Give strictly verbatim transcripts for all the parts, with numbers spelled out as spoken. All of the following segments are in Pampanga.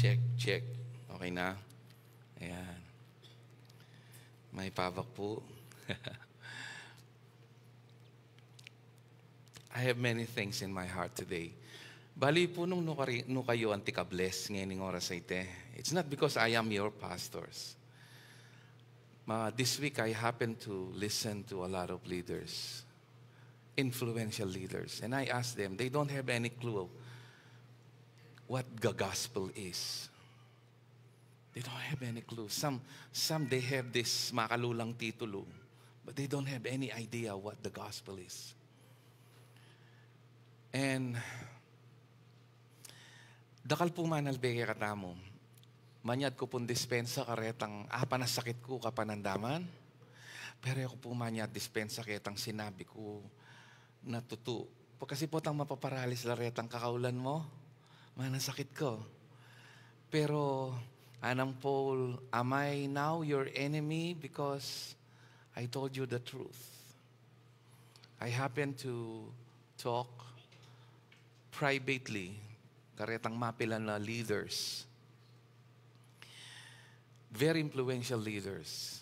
Check, check. Okay na? Ayan. May pabak po. I have many things in my heart today. Bali po nung nukari-, nukayu anti ka-bless ngeni ning oras a iti. It's not because I am your pastors. Ma, this week I happened to listen to a lot of leaders, influential leaders, and I asked them, they don't have any clue what the gospel is. They don't have any clue. Some, some they have this makalulang titulo, but they don't have any idea what the gospel is. And dakal pu manalbe kekatamu. Manyad ku pung dispensa karetang apanasakit ku kapanandaman. Pero e ku pu manyad dispensa ketang sinabi ku na tutu. Kasi potang mapaparalis la retang kakaulan mu, manasakit ku. Pero anang Paul, "Am I now your enemy because I told you the truth?" I happen to talk privately karetang mapilan a leaders, very influential leaders.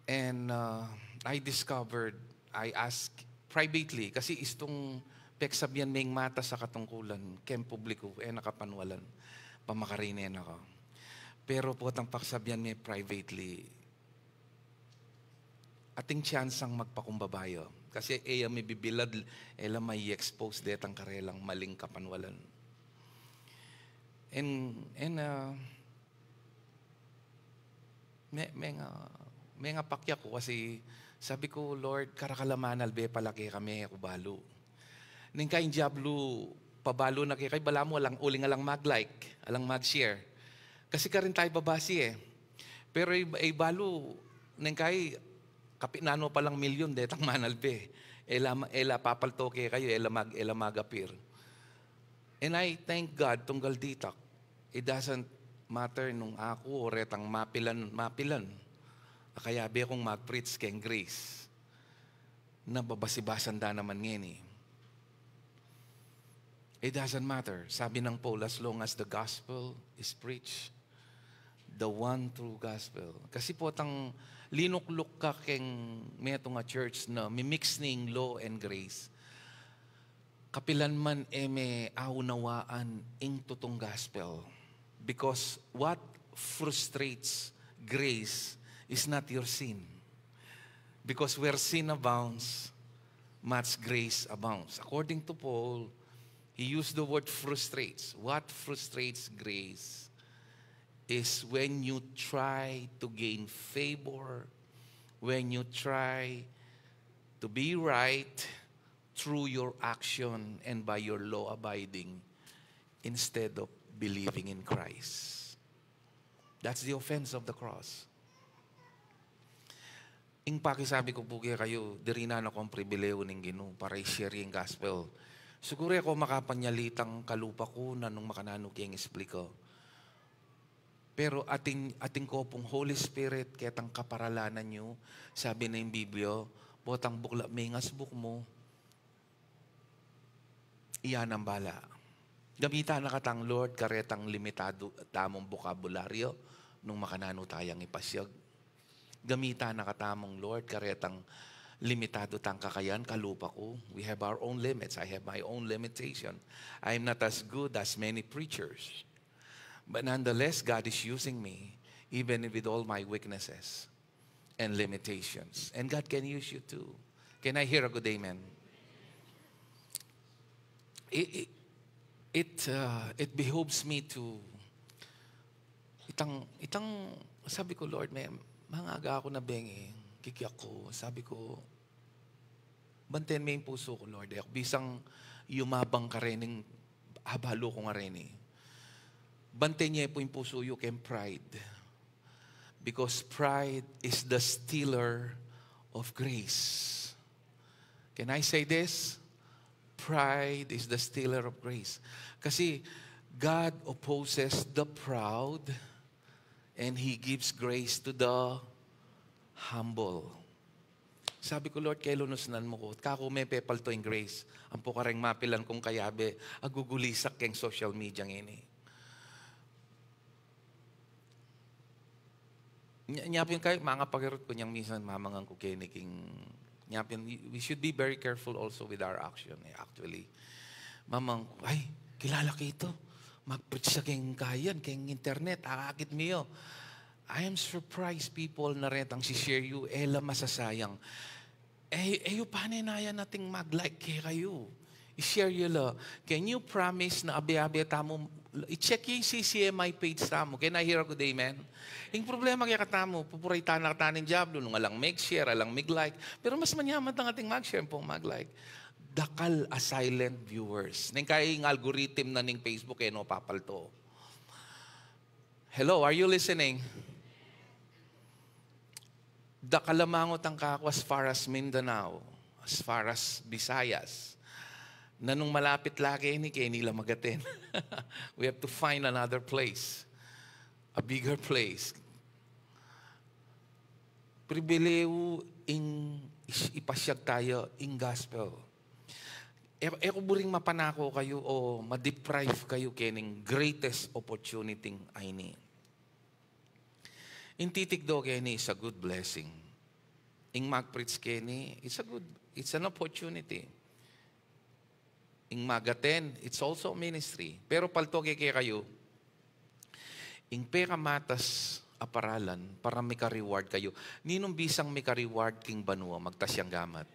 And uh, I discovered, I asked privately, kasi istung peksabian meng matas a katungkulan keng publiku, e na kapanwalan, pamakarine na ku. Pero potang paksabian me privately, ating tsansang magpakumbaba ya. Kasi e ya mibibilad, e la mai-expose detang karelang maling kapanwalan. And, and uh, me, menga, menga pakya ku kasi sabi ku, "Lord, karakal a manalbe pala kekami, e ku balu." Neng kai ing diablu pabalu na kekay, balamu alang, uling alang mag-like, alang mag-share. Kasi karin tayu babasi e. Pero e, e balu, neng kai, kapin nanu palang milyun detang manalbe. E la, e la papalto kekayu, e la mag-, e la mag-appear. And I thank God tunggal ditak. It doesn't matter nung aku o retang mapilan, mapilan a kayabe kung mag-preach keng grace na babasi-basan da naman ngeni. It doesn't matter. Sabi nang Paul, as long as the gospel is preached, the one true gospel. Kasi potang linukluk ka keng metung a church na mimix ning law and grace, kapilan man e me aunawaan ing tutung gospel. Because what frustrates grace is not your sin. Because where sin abounds, much grace abounds. According to Paul, he used the word frustrates. What frustrates grace is when you try to gain favor, when you try to be right through your action and by your law abiding instead of believing in Christ. That's the offense of the cross. Ing pakisabi ku pu kekayu, dirinan ku ing pribilehu ning Ginu para i-share ing gospel. Siguru e ku makapanyalitang kalupa ku na nung makananu keng explico. Pero atin, atin ku pung Holy Spirit ketang kaparalanan yu, sabi na ing Biblia, potang buklat me ing asbuk mu, iya nang bala. Gamitan na katang Lord karetang limitadu tamung bokabularyo nung makananu tayang ipasyag. Gamitan na katamung Lord karetang limitadu tang kakayan, kalupa ku. We have our own limits. I have my own limitation. I am not as good as many preachers. But nonetheless, God is using me, even with all my weaknesses and limitations. And God can use you too. Can I hear a good amen? It, it, it, uh, it behoves me to, itang, itang, sabi ku, "Lord, me, mangaga ku na bengi, kikiak ku." Sabi ku, "Banten me ing pusu ku, Lord. E ku bisang yumabang karening abalu ku ngareni. Banten ye pu ing pusu yu keng pride. Because pride is the stealer of grace." Can I say this? Pride is the stealer of grace. Kasi God opposes the proud and He gives grace to the humble. Sabi ku, "Lord, kailan usnan mu ku? Kaku me pepalto ing grace. Ampo kareng mapilan kung kayabe, agugulisak keng social media ngeni." Nya, nya pin kay, mangapakirut ku nyang minsan mamangan ku keni king, nya pin, we should be very careful also with our action, eh, actually. Mamangan ku, "Ay, kilala ke ito. Mag-preach siya keng kayan, keng internet, akakit mi ya." I am surprised people na retang si-share yu, e la masasayang. E, e yu panenaya nating mag-like kekayu. I-share yu la. Can you promise na abe-abe tamu, i-check yu ing C C M I page tamu? Can I hear a good amen? Ing problema kekatamu, pupuritan na katamu ning diablo, nung alang mig-share, alang mig-like. Pero mas manyaman tang ating mag-share, ampong mag-like. Dakal a silent viewers. Neng kaya ing algorithm na ning Facebook, e no papalto. Hello, are you listening? Dakal a mangutan kaku as far as Mindanao, as far as Visayas. Na nung malapit la keni, keni la mag-attend. We have to find another place, a bigger place. Pribilehu ing is-, ipasyag taya ing gospel. E, e ku buring mapanako kayu o ma-deprive kayu kening greatest opportunity a ini. Ing titikdo keni is a good blessing. Ing mag-preach keni, it's a good, it's an opportunity. Ing mag-attend, it's also a ministry. Pero palto ke kekayu, ing pekamatas a paralan para mika-reward kayu. Ninung bisang mika-reward king banua, magtas yang gamat.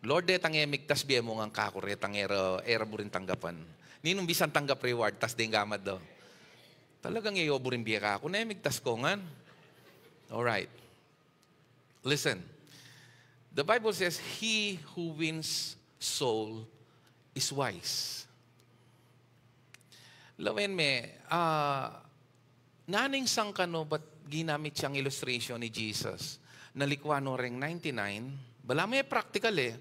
Lord, detang e migtas, bie mu ngan kaku retang e ra, e ra buring tanggapan. Ninung bisang tanggap reward, tas deng gamat da. Talagang e yu buring bie kaku, ne migtas ko ngan. All right. Listen. The Bible says, "He who wins soul is wise." Lawen me, ah, naning sangkan no bat ginamit yang illustration ni Jesus. Nalikwan no reng ninety-nine, balamu e practical e.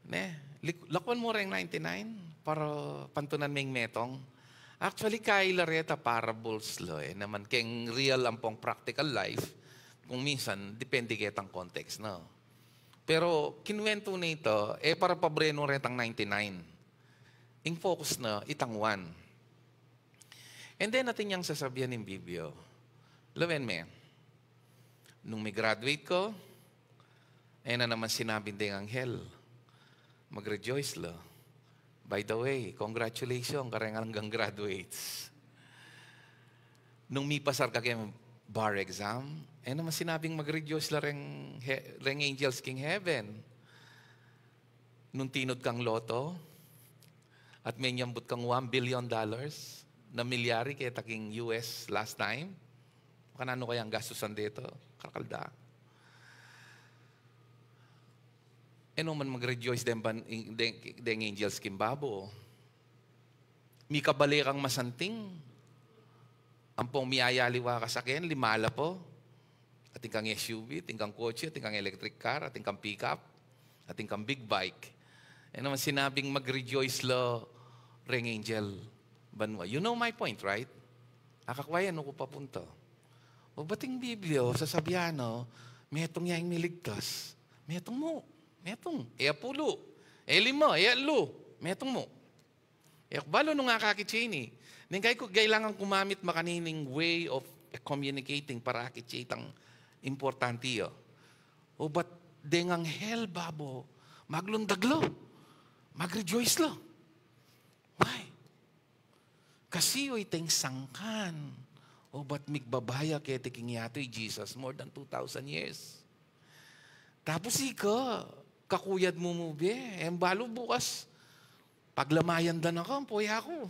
Ne? Lik-, lakwan mu reng ninety-nine para pantunan meng metung. Actually, kaila reta parables la e. Naman keng real ampong practical life, kung minsan, depende ketang context na. Pero, kinuwentu na ita, e para pabrenu retang ninety-nine. Ing focus na, itang one. And then, atin yang sasabian ning Biblia. Lawen me, nung mi-graduate ko, e na naman sinabing deng anghel, "Mag-rejoice la. By the way, congratulations, kareng anggang graduates." Nung mipasar ka keng bar exam, e na naman sinabing mag-rejoice la reng he-, reng angels king heaven. Nung tinud kang lotto, at menyambut kang one billion dollars, na milyari keta king U S last time, makananu kayang gastusan deta? Karakal da. E no man mag-rejoice deng ban-, deng, deng angels king babo. Mikabale kang masanting, ampong miyayaliwa ka saken, limala pa. Atin kang S U V, atin kang kotse, atin kang electric car, atin kang pickup, atin kang big bike. E naman sinabing mag-rejoice la reng angel banua. You know my point, right? Akakwa, anu ku papunta? O bating Biblia, o, sasabian na, metung ya ing miligtas. Metung mu. Metung. E apulu. E lima, e atlu. Metung mu. E ku balu nung akakit ye ini. Neng kay ku, kailangan ku mamit makanining way of communicating para akit ye itang importante ya. O bat deng anghel babo, maglundag la. Mag-rejoice la. Why? Kasi o iteng sangkan, o bat migbabaya keti king yatu i Jesus more than two thousand years. Tapos ika, kakuyad mu mu be, e mu balu bukas, paglamayan da na ka, ampo e ku.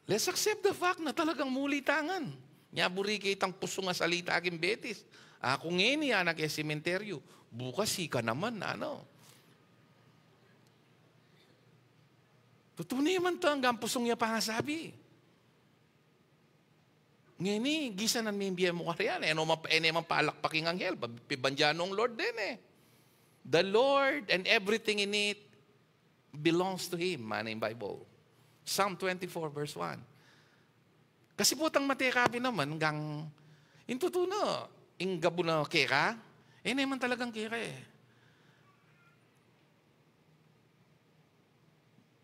Let's accept the fact na talagang muli ta ngan. Nya buri ke itang pusung a salita king Betis. Aku ngeni, anak e sementeryu. Bukas ika naman, anu? Tutu ne man ta, anggang pusung ya pangasabi. Ngeni, gisanan me ing bie mu karyan. E no ma-, e ne man palakpak ing anghel, pa-, pibandian nong Lord den e. The Lord and everything in it belongs to Him, mana ing Bible. Psalm twenty-four verse one. Kasi potang mate ka pin naman, anggang, ing tutu na, ing gabu na keka, E ne man talagang keka e.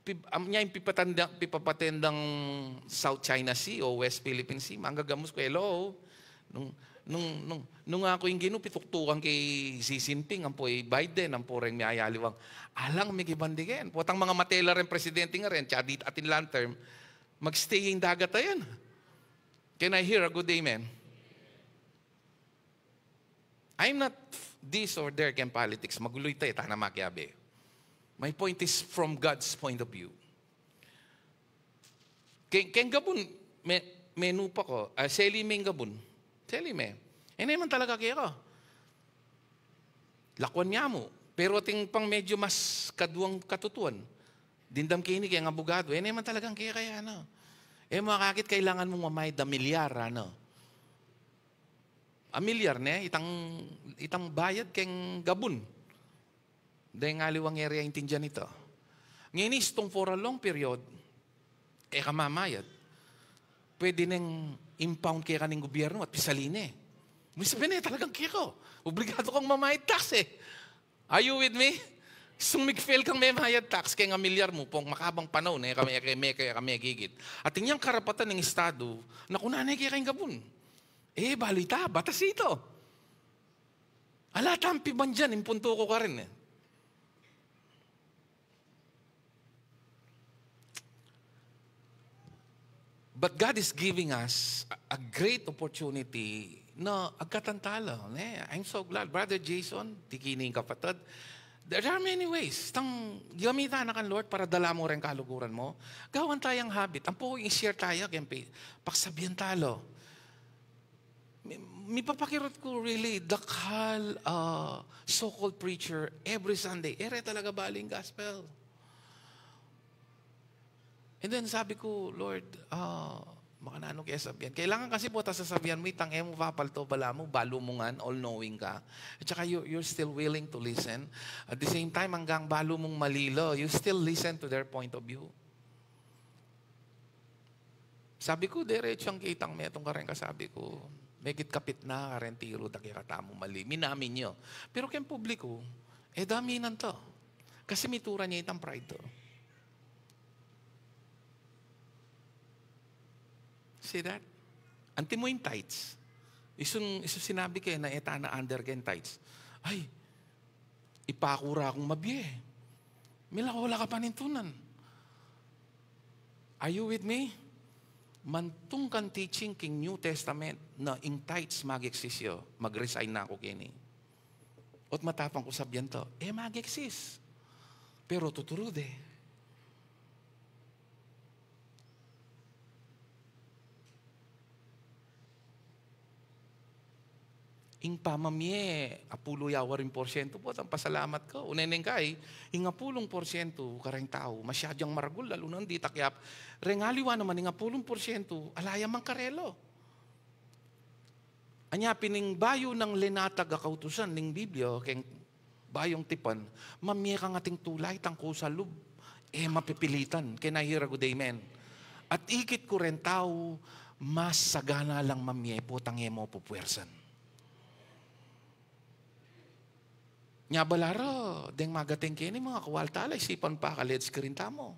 Pi-, am, nya ing pipatanda-, pipapatendang South China Sea o West Philippine Sea, manggagamus ku, hello. Nung, nung, nung, nung aku ing Ginu, pituktukan ke i Xi Jinping, ampo i Biden, ampo reng miyayaliwang, alang mikibandigen. Potang mangamatela reng presidente ngaren, tsaka dit atin long term, magstay ing dagat a yan. Can I hear a good amen? I'm not this or there keng politics. Magulo ita e, tana makiabe. My point is from God's point of view. Keng, keng gabun, me, menupa ku, ah, seli me ing gabun. Seli me. E ne man talaga keka. Lakuan mi mu. Pero atin pang medyo mas kaduang katutuan. Dimdam ke ini keng abugadu. E ne man talagang keka ya, ano. E mu akakit kailangan mung mamayad a milyar, ano. A milyar ne, itang, itang bayad keng gabun. Deng aliwang area, intindian ita. Ngeni istung for a long period, e ka mamayad. Pwede neng impound keka ning gobyernu at pisalin ne. Ibig sabihin ne, talagang keka. Obligado kang mamayad tax e. Are you with me? Istung mig-fail kang memayad tax keng milyar mu, pung makabang panaun, e ka me-, e ka me-, e ka megigit. At inyang karapatan ning estadu, na kunan ne keka ing gabun. E, balu ita, batas ita. Ala tang pibandian, ing puntu ku karin e. But God is giving us a, a great opportunity na agkatan tala, ne? I'm so glad, Brother Jason, tiki ning kapatad. There are many ways. Tang gamitan na kang Lord para dala mu reng kaluguran mu. Gawan tayang habit. Ampo i-share taya, keng pi-, paksabian tala. Mi-, mipapakirut ku really, dakal, ah, so-called preacher every Sunday. E re talaga balu ing gospel. And then sabi ku, "Lord, ah, makananu ke sasabian?" Kailangan kasi buat a sasabian mu, itang e mu papalto, balamu, balu mu ngan, all-knowing ka. At saka you, you're still willing to listen. At the same time, anggang balu mung mali la, you still listen to their point of view. Sabi ku, diretsu yang kitang metung kareng kasabi ku, megit kapit na kareng tiru da kekatamu mali. Minamin yu. Pero keng publiku, e daminan ta. Kasi mituran ya itang pride ta. See that? Anti mu ing tithes. Isun, isun sinabi ke na e ta na under keng tithes. Ay, ipaku ra kung mabie. Mila ku la kapanintunan. Are you with me? Mantung kang teaching king New Testament na ing tithes mag-exist ya, mag-resign na ku keni. Ot matapang ku sabian ta, e mag-exist. Pero tuturu de. Ing pamamie, apulu ya waring porsyento, potang pasalamat ka. Uneneng kai, ing apulung porsyento kareng tau, masyadu yang maragul, lalu na ing ditak yap. Reng aliwa naman ing apulung porsyento, ala ya mang karela. Anya pin ing bayu nang linatag a kautusan ning Biblia, keng bayung tipan, mamie kang ating tulay, tangku sa lub, e mapipilitan, can I hear a good amen? At ikit ku reng tau, mas sagana lang mamie, potang e mu pupuwersan. Nya bala ra, deng magateng keni, manga kawal tala, isipan pa, ka-lead screen tamu.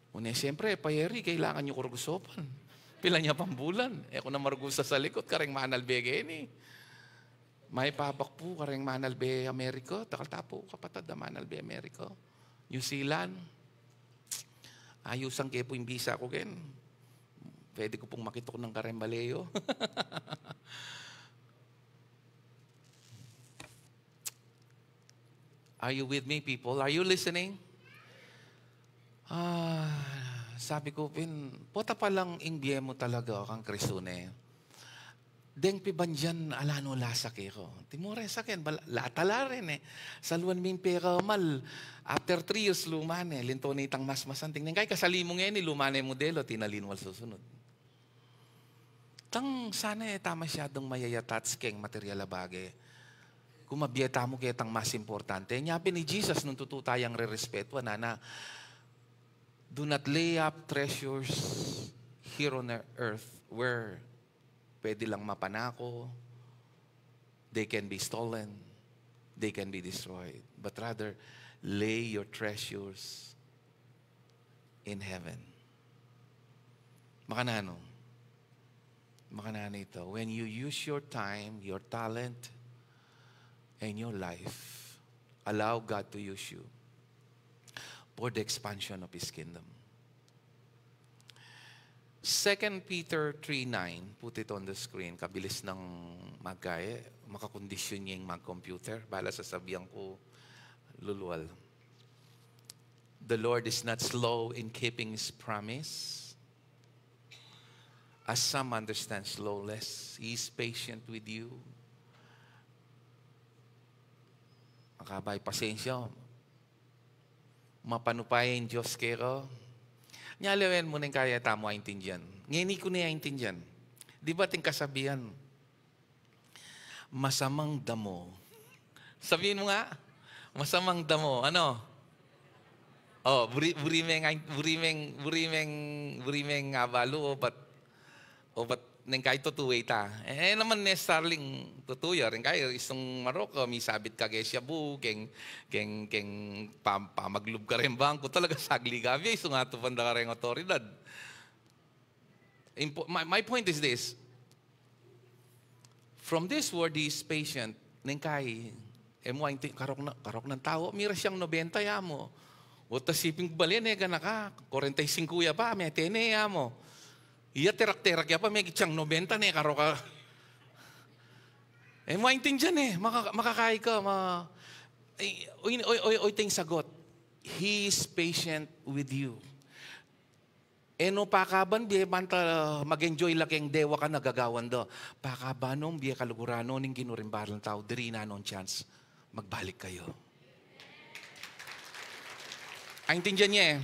Une, siyempre, payari, kailangan yu ku rugusopan. Pila nya pang bulan. E ku na marugusa sa likut, kareng manalbe keni. Maipabak pu, kareng manalbe Amerika, dakal ta pu kapatad a manalbe Amerika. New Zealand. Ayusan ke pu ing bisa ku ken. Pwede ku pung makituk nang kareng bale yu. Are you with me, people? Are you listening? Ah, sabi ku pin, pota pa lang ing bie mu talaga kang Kristo ne. Deng pibandian ala no lasa keka. Timore sa ken, bala, lata la rin e. Saluan mi ing pera mal, after three years luma ne, linto ne itang mas masanting. Neng kai kasali mu ngeni, luma ne modelo, tinalinwal susunod. Tang sana e ta masyadung mayayatach keng material a bage. Kumabie tamu ketang mas importante. Nya pin i Jesus nung tutu tayang rerespetuan, nana, "Do not lay up treasures here on earth where pwede lang mapanako, They can be stolen. They can be destroyed. But rather, lay your treasures in heaven. Makananu? Makananu ito? When you use your time, your talent, and your life, allow God to use you for the expansion of His kingdom. Second Peter three nine, put it on the screen. Kabilis ng magkaye, makakondisyon niya yung mag-computer. Bala sasabihan ko, luluwal. The Lord is not slow in keeping His promise, as some understand slowness. He is patient with you. Makabay pasensya. Mapanupaya ing Dios keka. Nyalewen mu neng kaya tamu aintindian. Ngeni ku ne aintindian. Di ba ating kasabian, masamang damo? Sabihin mu nga, masamang damo. Ano? O, buri, buri meng, buri meng, buri meng, buri meng abalu, o ba't, o ba't neng kaya tutu ita? E, e naman necessarily tutu ya. Neng kaya istung marok, o, misabit kage Shabu, keng, keng, keng pam-, pamaglub kareng bangku, talaga sagli gabi, istung atupan da kareng otoridad. Impo-, my, my point is this. From this word, he is patient. Neng kaya, e mu ainti-, karok na, karok nang tau, mira siyang nobenta ya mu. Uta siping balen, e, ganaka, kwarenta y singku ya pa, mete ne ya mu. Iya terak-terak ya pa, mete siyang nobenta ne, karok a. E mu aintindian e, maka-, makakaya ka, ma-, e, oy, oy, oy, oy, ita ing sagot. He is patient with you. E no pakaban bie banta mag-enjoy la keng dewa ka na gagawan da. Pakaban nong bie kaluguran no ning Ginu ring balang tau, diri na nong chance, magbalik kayu. Aintindian ye?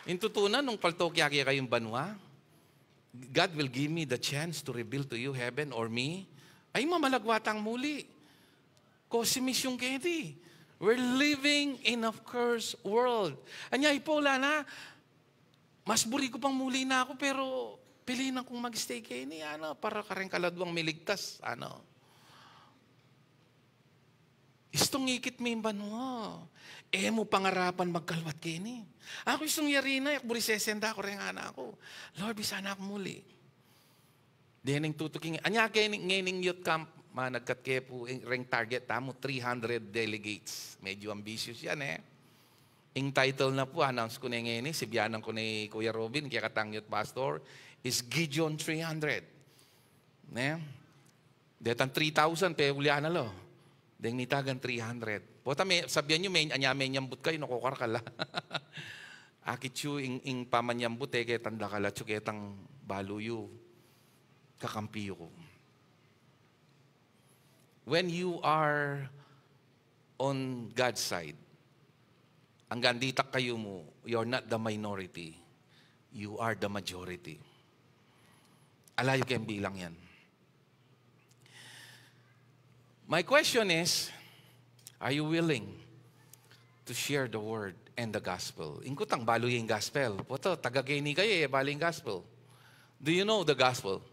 Ing tutu na, nung paltok ya kekayu ing banua, God will give me the chance to reveal to you heaven or me. Ay, mamalagwa tang muli. Kasi misyun keti. We're living in a cursed world. Anya, ipola na, mas buri ku pang muli na ku, pero pilinan kung mag-stay keni, ano, para kareng kaladwang miligtas, ano. Istung ikit me ing banua. E mu pangarapan magkalwat keni. Aku istung yari na, e ku buri sesenda ku reng anak ku. Lord, bisa na ku muli. Dening tutuking, anya keni, ngening youth camp, managkat ke pu, reng target tamu, three hundred delegates. Medyo ambitious yan, e. Ing title na pu, announce ku ne ngeni, sibianan ku ne i Kuya Robin, kekatang youth pastor, is Gideon three hundred. Ne? Detang three thousand, pe ulian na lo. Deng mitagan three hundred. Pota me, sabian yu, me, anya menyambut kayu, naku, karakal a. Akit yu, ing, ing pamanyambut, e ketang dakal, atyu ketang balu yu, kakampi yu ku. When you are on God's side, anggang ditak kayu mu, you're not the minority, you are the majority. Ala yu keng bilang yan. My question is, are you willing to share the word and the gospel? Ing kutang, balu ye ing gospel. Pota, taga keni kayu, e balu ing gospel. Do you know the gospel?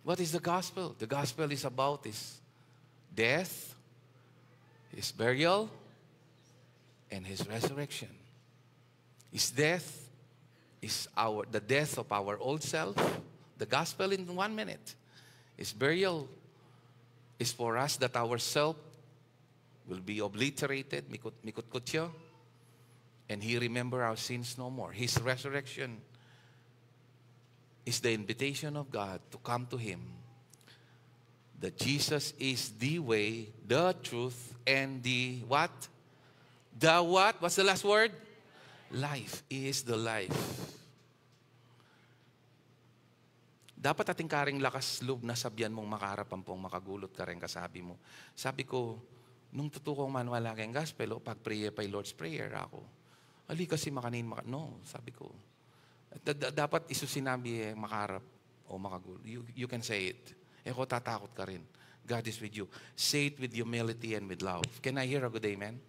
What is the gospel? The gospel is about his death, his burial, and his resurrection. His death is our, the death of our old self. The gospel in one minute. His burial is for us that our self will be obliterated, mikut, mikutkut ya, and he remember our sins no more. His resurrection is the invitation of God to come to him. That Jesus is the way, the truth, and the what? The what? What's the last word? Life. He is the life. Dapat atin karing lakas lub na sabian mung makarap ampong makagulut kareng kasabi mu. Sabi ku, nung tutu kung maniwala keng gospel, o pag-pray pa i Lord's Prayer, aku, ali kasi makanin maka-, no, sabi ku. Da-, da-, dapat isu sinabi e makarap o makagulut. You, you can say it. E ko tatakut karin. God is with you. Say it with humility and with love. Can I hear a good amen?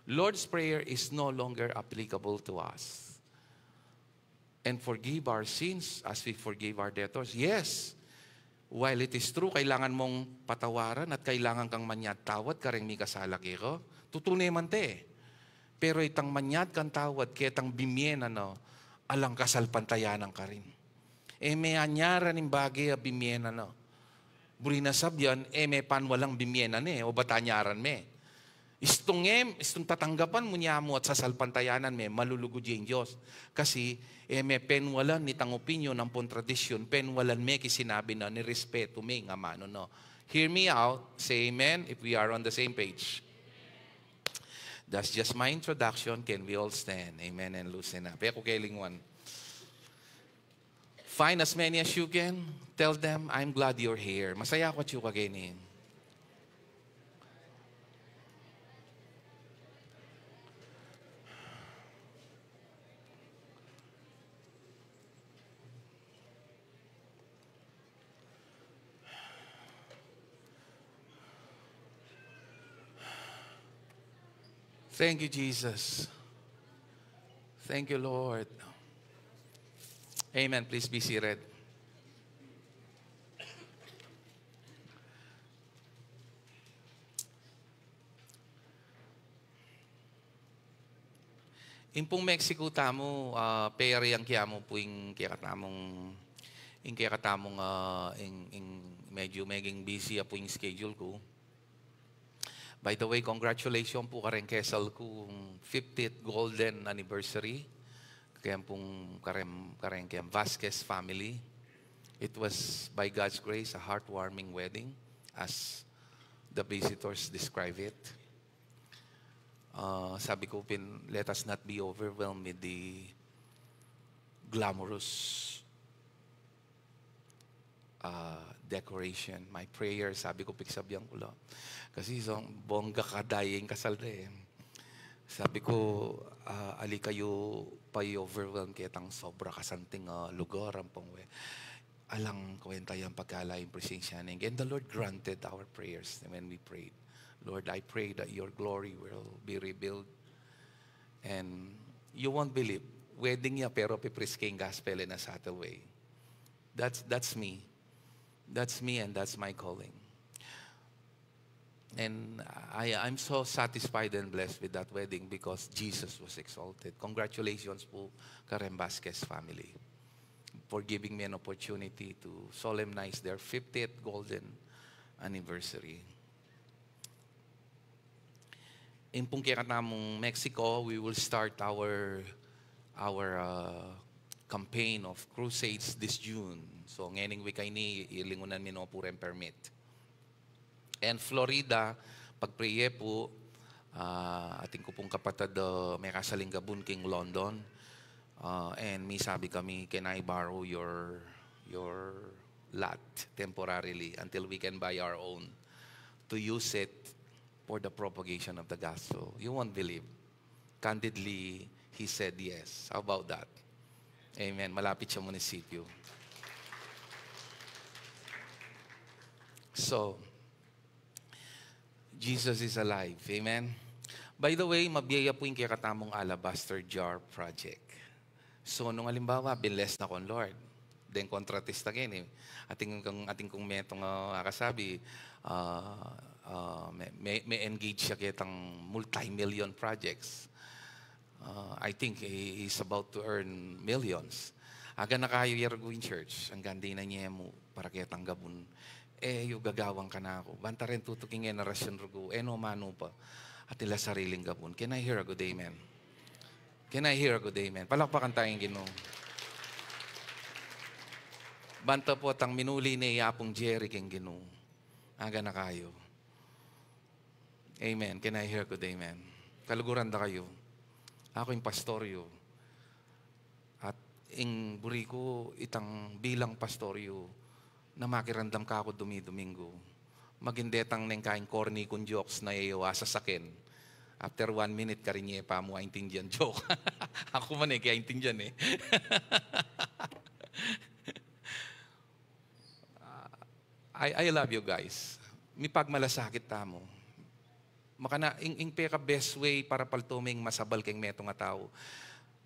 Lord's Prayer is no longer applicable to us. And forgive our sins as we forgive our debtors. Yes, While it is true, kailangan mong patawaran at kailangan kang manyad tawad kareng mikasala keka. Tutu ne man te. Pero itang manyad kang tawad ketang bimie na, no, alang kasalpantayanan karin. E me anyaran ing bage a bimie na, no. Buri na sabian, e me panwalang bimie na ne, o bat anyaran me. Istung em, istung tatanggapan mu nya mu at sasalpantayanan me, malulugud ya ing Dios. Kasi, e me penwalan nitang opinyon ampong tradisyun, penwalan me king sinabi na, nirespetu me ing amanu na. Hear me out, say amen if we are on the same page. That's just my introduction. Can we all stand? Amen and loosen up. E ku kelingwan. Find as many as you can. Tell them, "I'm glad you're here." Masaya ku atyu ka keni. Thank you, Jesus. Thank you, Lord. Amen. Please be seated. Ing pung Mexico tamu, ah, peyari yang kiyamu pu ing kekatamung, ing kekatamung, ah, ing, ing medyu meging busy ya pu ing schedule ku. By the way, congratulations pu kareng kesal kung fiftieth golden anniversary. Keng pung kareng, kareng keng Vasquez family. It was, by God's grace, a heartwarming wedding, as the visitors describe it. Ah, sabi ku pin, let us not be overwhelmed with the glamorous, ah, decoration. My prayer, sabi ku, piksabian ku la. Kasi so, bongga ka daying kasal na e. Sabi ku, ah, ali kayu pa-overwhelm ketang sobra kasanting, ah, lugar ampong we. Alang kwenta yang pagkala ing presensya na ning. And the Lord granted our prayers when we prayed. "Lord, I pray that your glory will be revealed." And you won't believe, wedding ya pero pipriske ing gospel in a subtle way. That's, that's me. That's me and that's my calling. And I, I'm so satisfied and blessed with that wedding because Jesus was exalted. Congratulations pu kareng Vasquez family for giving me an opportunity to solemnize their fiftieth golden anniversary. Ing pung kekatamung Mexico, we will start our, our, uh, campaign of crusades this June. So, ngening wika ini, ilingunan mi no pu reng permit. And Florida, pagpre ye pu, ah, atin ku pung kapatad, ah, mekasaling gabun king London. Ah, and misabi kami, "Can I borrow your, your lot temporarily until we can buy our own to use it for the propagation of the gospel?" You won't believe. Candidly, he said yes. How about that? Amen. Malapit siyang munisipyo. So, Jesus is alive. Amen. By the way, mabie ya pu ing kekatamung alabaster jar project. So, nung alimbawa, binless na kong Lord, deng kontratista keni, atin kung, atin kung metung, ah, akasabi, ah, ah, me, me, me-engage siya ketang multi-million projects. Ah, I think he is about to earn millions. Aga na kayu ya rugu ing church, anggang dinan ye mu para ketang gabun. E yu gagawan kanaku. Banta reng tutuking generasyun rugu, e no manu pa. Atin la sariling gabun. Can I hear a good amen? Can I hear a good amen? Palakpakan taya ing Ginu. Banta potang minuli ne i Apung Jerry king Ginu. Aga na kayu. Amen. Can I hear a good amen? Kaluguran da kayu. Aku ing pastor yu. At ing buri ku itang bilang pastor yu na makiramdam kaku dumi-Duminggu. Maging detang neng kaing corny kung jokes na e yu asasaken. After one minute, karin ye pa mu aintindian joke. Aku man e, kaya intindian e. Ah, I, I love you guys. Mipagmalasakit tamu. Makana, ing, ing peka best way para paltuming masabal keng metung a tau,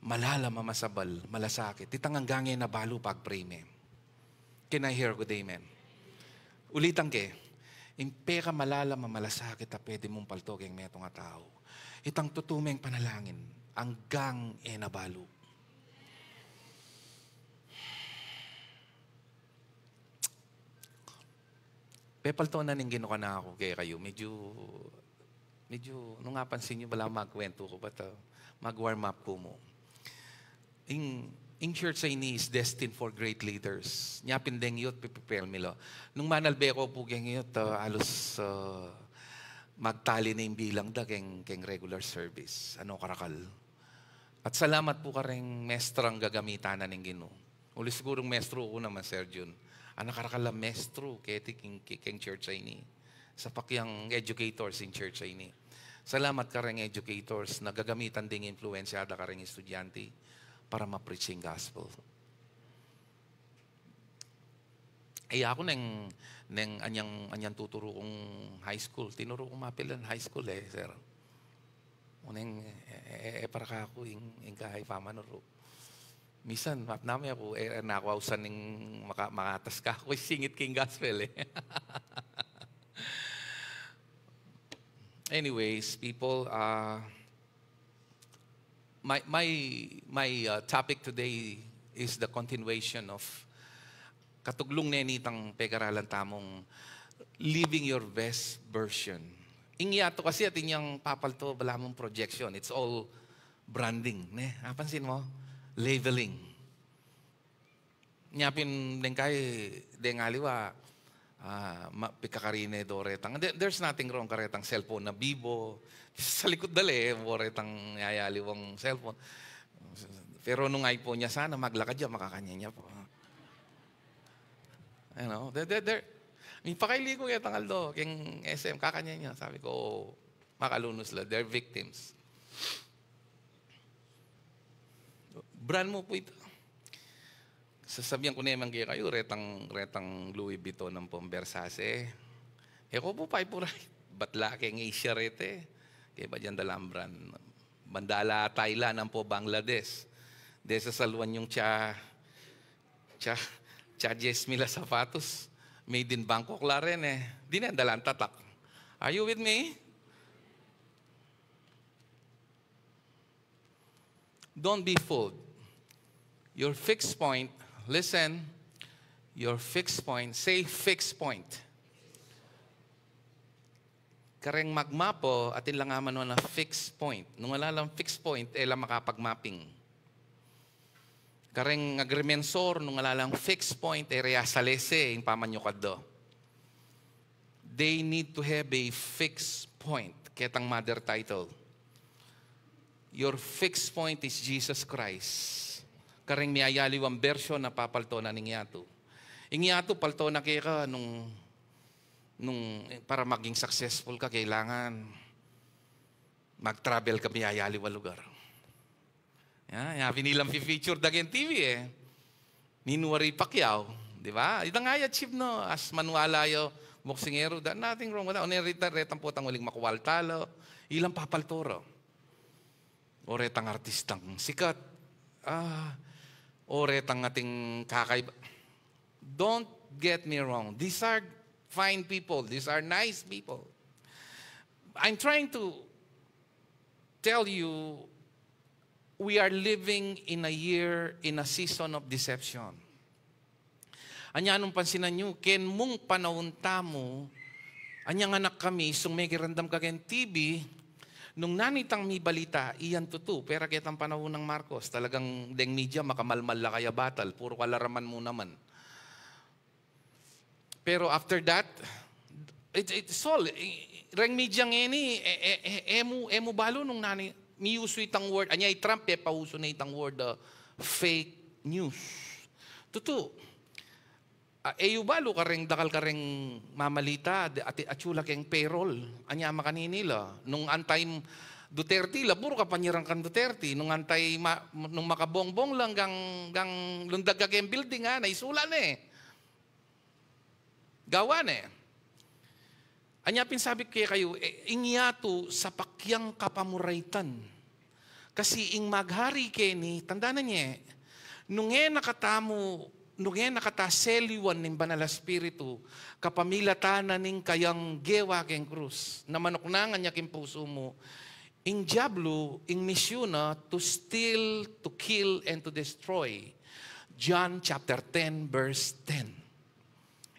malalam a masabal, malasakit. Itang anggang e na balu pagpre me. Can I hear a good amen? Ulitan ke, ing pekamalalam a malasakit a pwede mung palto keng metung a tau, itang tutu meng panalangin anggang e na balu. Pepalto na ning Ginu kanaku kekayu, medyu, medyu, nung apansin yu, bala magkwentu ku, bata mag-warm up ku mu. Ing, ing church a ini is destined for great leaders. Nya pin deng youth, piprepare mi la. Nung manalbe ku pu keng youth, ah, alus, ah, magtali na ing bilang da keng, keng regular service. Ano, karakal. At salamat pu kareng mestrang gagamitan na ning Ginu. Uli sigurung mestru ku naman, Sir Jun. Ana, karakal a mestru keti keng, keng church a ini. Sapakyang educators in church a ini. Salamat kareng educators na gagamitan ding impluensya da kareng estudyante para ma-preach ing gospel. E, aku neng, neng anyang, anyang tuturu kung high school. Tinuru kung mapilan high school e, sir. Uneng, e, e, e, para kaku ing, ing kahaypan manuru. Misan, map name aku, e, e, naku ausan ning maka-, makatas kaku, singit king gospel e. Anyways, people, uh, my, my, my, uh, topic today is the continuation of katuglung ne nitang pekaralan tamung living your best version. Ing yatu kasi atin yang papalto, balamu projection. It's all branding, ne? Apansin mu? Labeling. Nya pin deng kai, deng aliwa, ah, ma-, pikakari ne do retang. There, there's nothing wrong karetang cellphone na Vivo. Sa likut dale, bo retang yayaliwang cellphone. Pero nung iPhone ya sana, maglakad ya, makakanyan ya pu. You know, there, there, there, mipakaili ku ketang aldo keng S M, kakanyan ya. Sabi ku, "O, makalunus la, they're victims." Brand mu pu ita. Sasabian ku ne man kekayu, retang, retang Louis Vuitton ampong Versace. E ku pu paipuran, bat la keng Asia rete. Kaya ba dinan dalang brand? Ban da la Thailand ampo Bangladesh. Desa saluan yung tsa, tsa, tsa dyes mil a sapatos. Made in Bangkok la rin e. Dinan dalang tatak. Are you with me? Don't be fooled. Your fixed point, listen, your fixed point, say fixed point. Kareng magmapo, atin la naman na fixed point. Nung ala lang fixed point, e la makapagmapping. Kareng agrimensor, nung ala lang fixed point, e re asalese ing pamanyukad do. They need to have a fixed point. Ketang mother title. Your fixed point is Jesus Christ. Kareng miyayaliwang bersyon a papalto na ning yatu. Ing yatu, palto na keka nung, nung, para maging successful ka, kailangan mag-travel ka miyayaliwang lugar. Ya, ya, pin ilang pi-feature da keng T V e. Ni Nuri Pacquiao, di ba? Itang i-achieve no, as manwala yo, boksingero, da, nothing wrong with that. O ne reta, retang potang uling makualta lo, ilang papalto ro. O retang artistang sikat, ah, o retang ating kakaiba. Don't get me wrong. These are fine people. These are nice people. I'm trying to tell you, we are living in a year, in a season of deception. Anya nung pansinan yu, ken mung panaun tamu, anyang anak kami, sung mekiramdam ka keng T V, nung nanitang mibalita, iyan tutu, pera ketang panaun nang Marcos, talagang deng media, makamalmal la kaya batal, puro kalaraman mu naman. Pero after that, it, it's all, i-, reng media ngeni, e, e, e, e mu, e mu balu nung nani, miusu itang word, anya i Trump, e, pausu na itang word, uh, fake news. Tutu, ah, e yu balu kareng dakal kareng mamalita, de, ati, atsu la keng payroll, anya makanini la. Nung anti Duterte la, puro kapanyirang kang Duterte. Nung anti ma-, nung makabongbong la, gang, gang lundag ka keng building, ha, naisula ne. Gawa ne. Anya pin sabi ku kekayu, e, ing yatu sapakyang kapamuraitan. Kasi ing maghari keni, tandanan ye, nung e na katamu nung e na kata seliwan ning Banal a Espiritu, kapamilatan na ning kayang gewa keng krus, na manuknangan ya king pusu mu, ing diablu, ing misyun na to steal, to kill, and to destroy. John chapter ten, verse ten.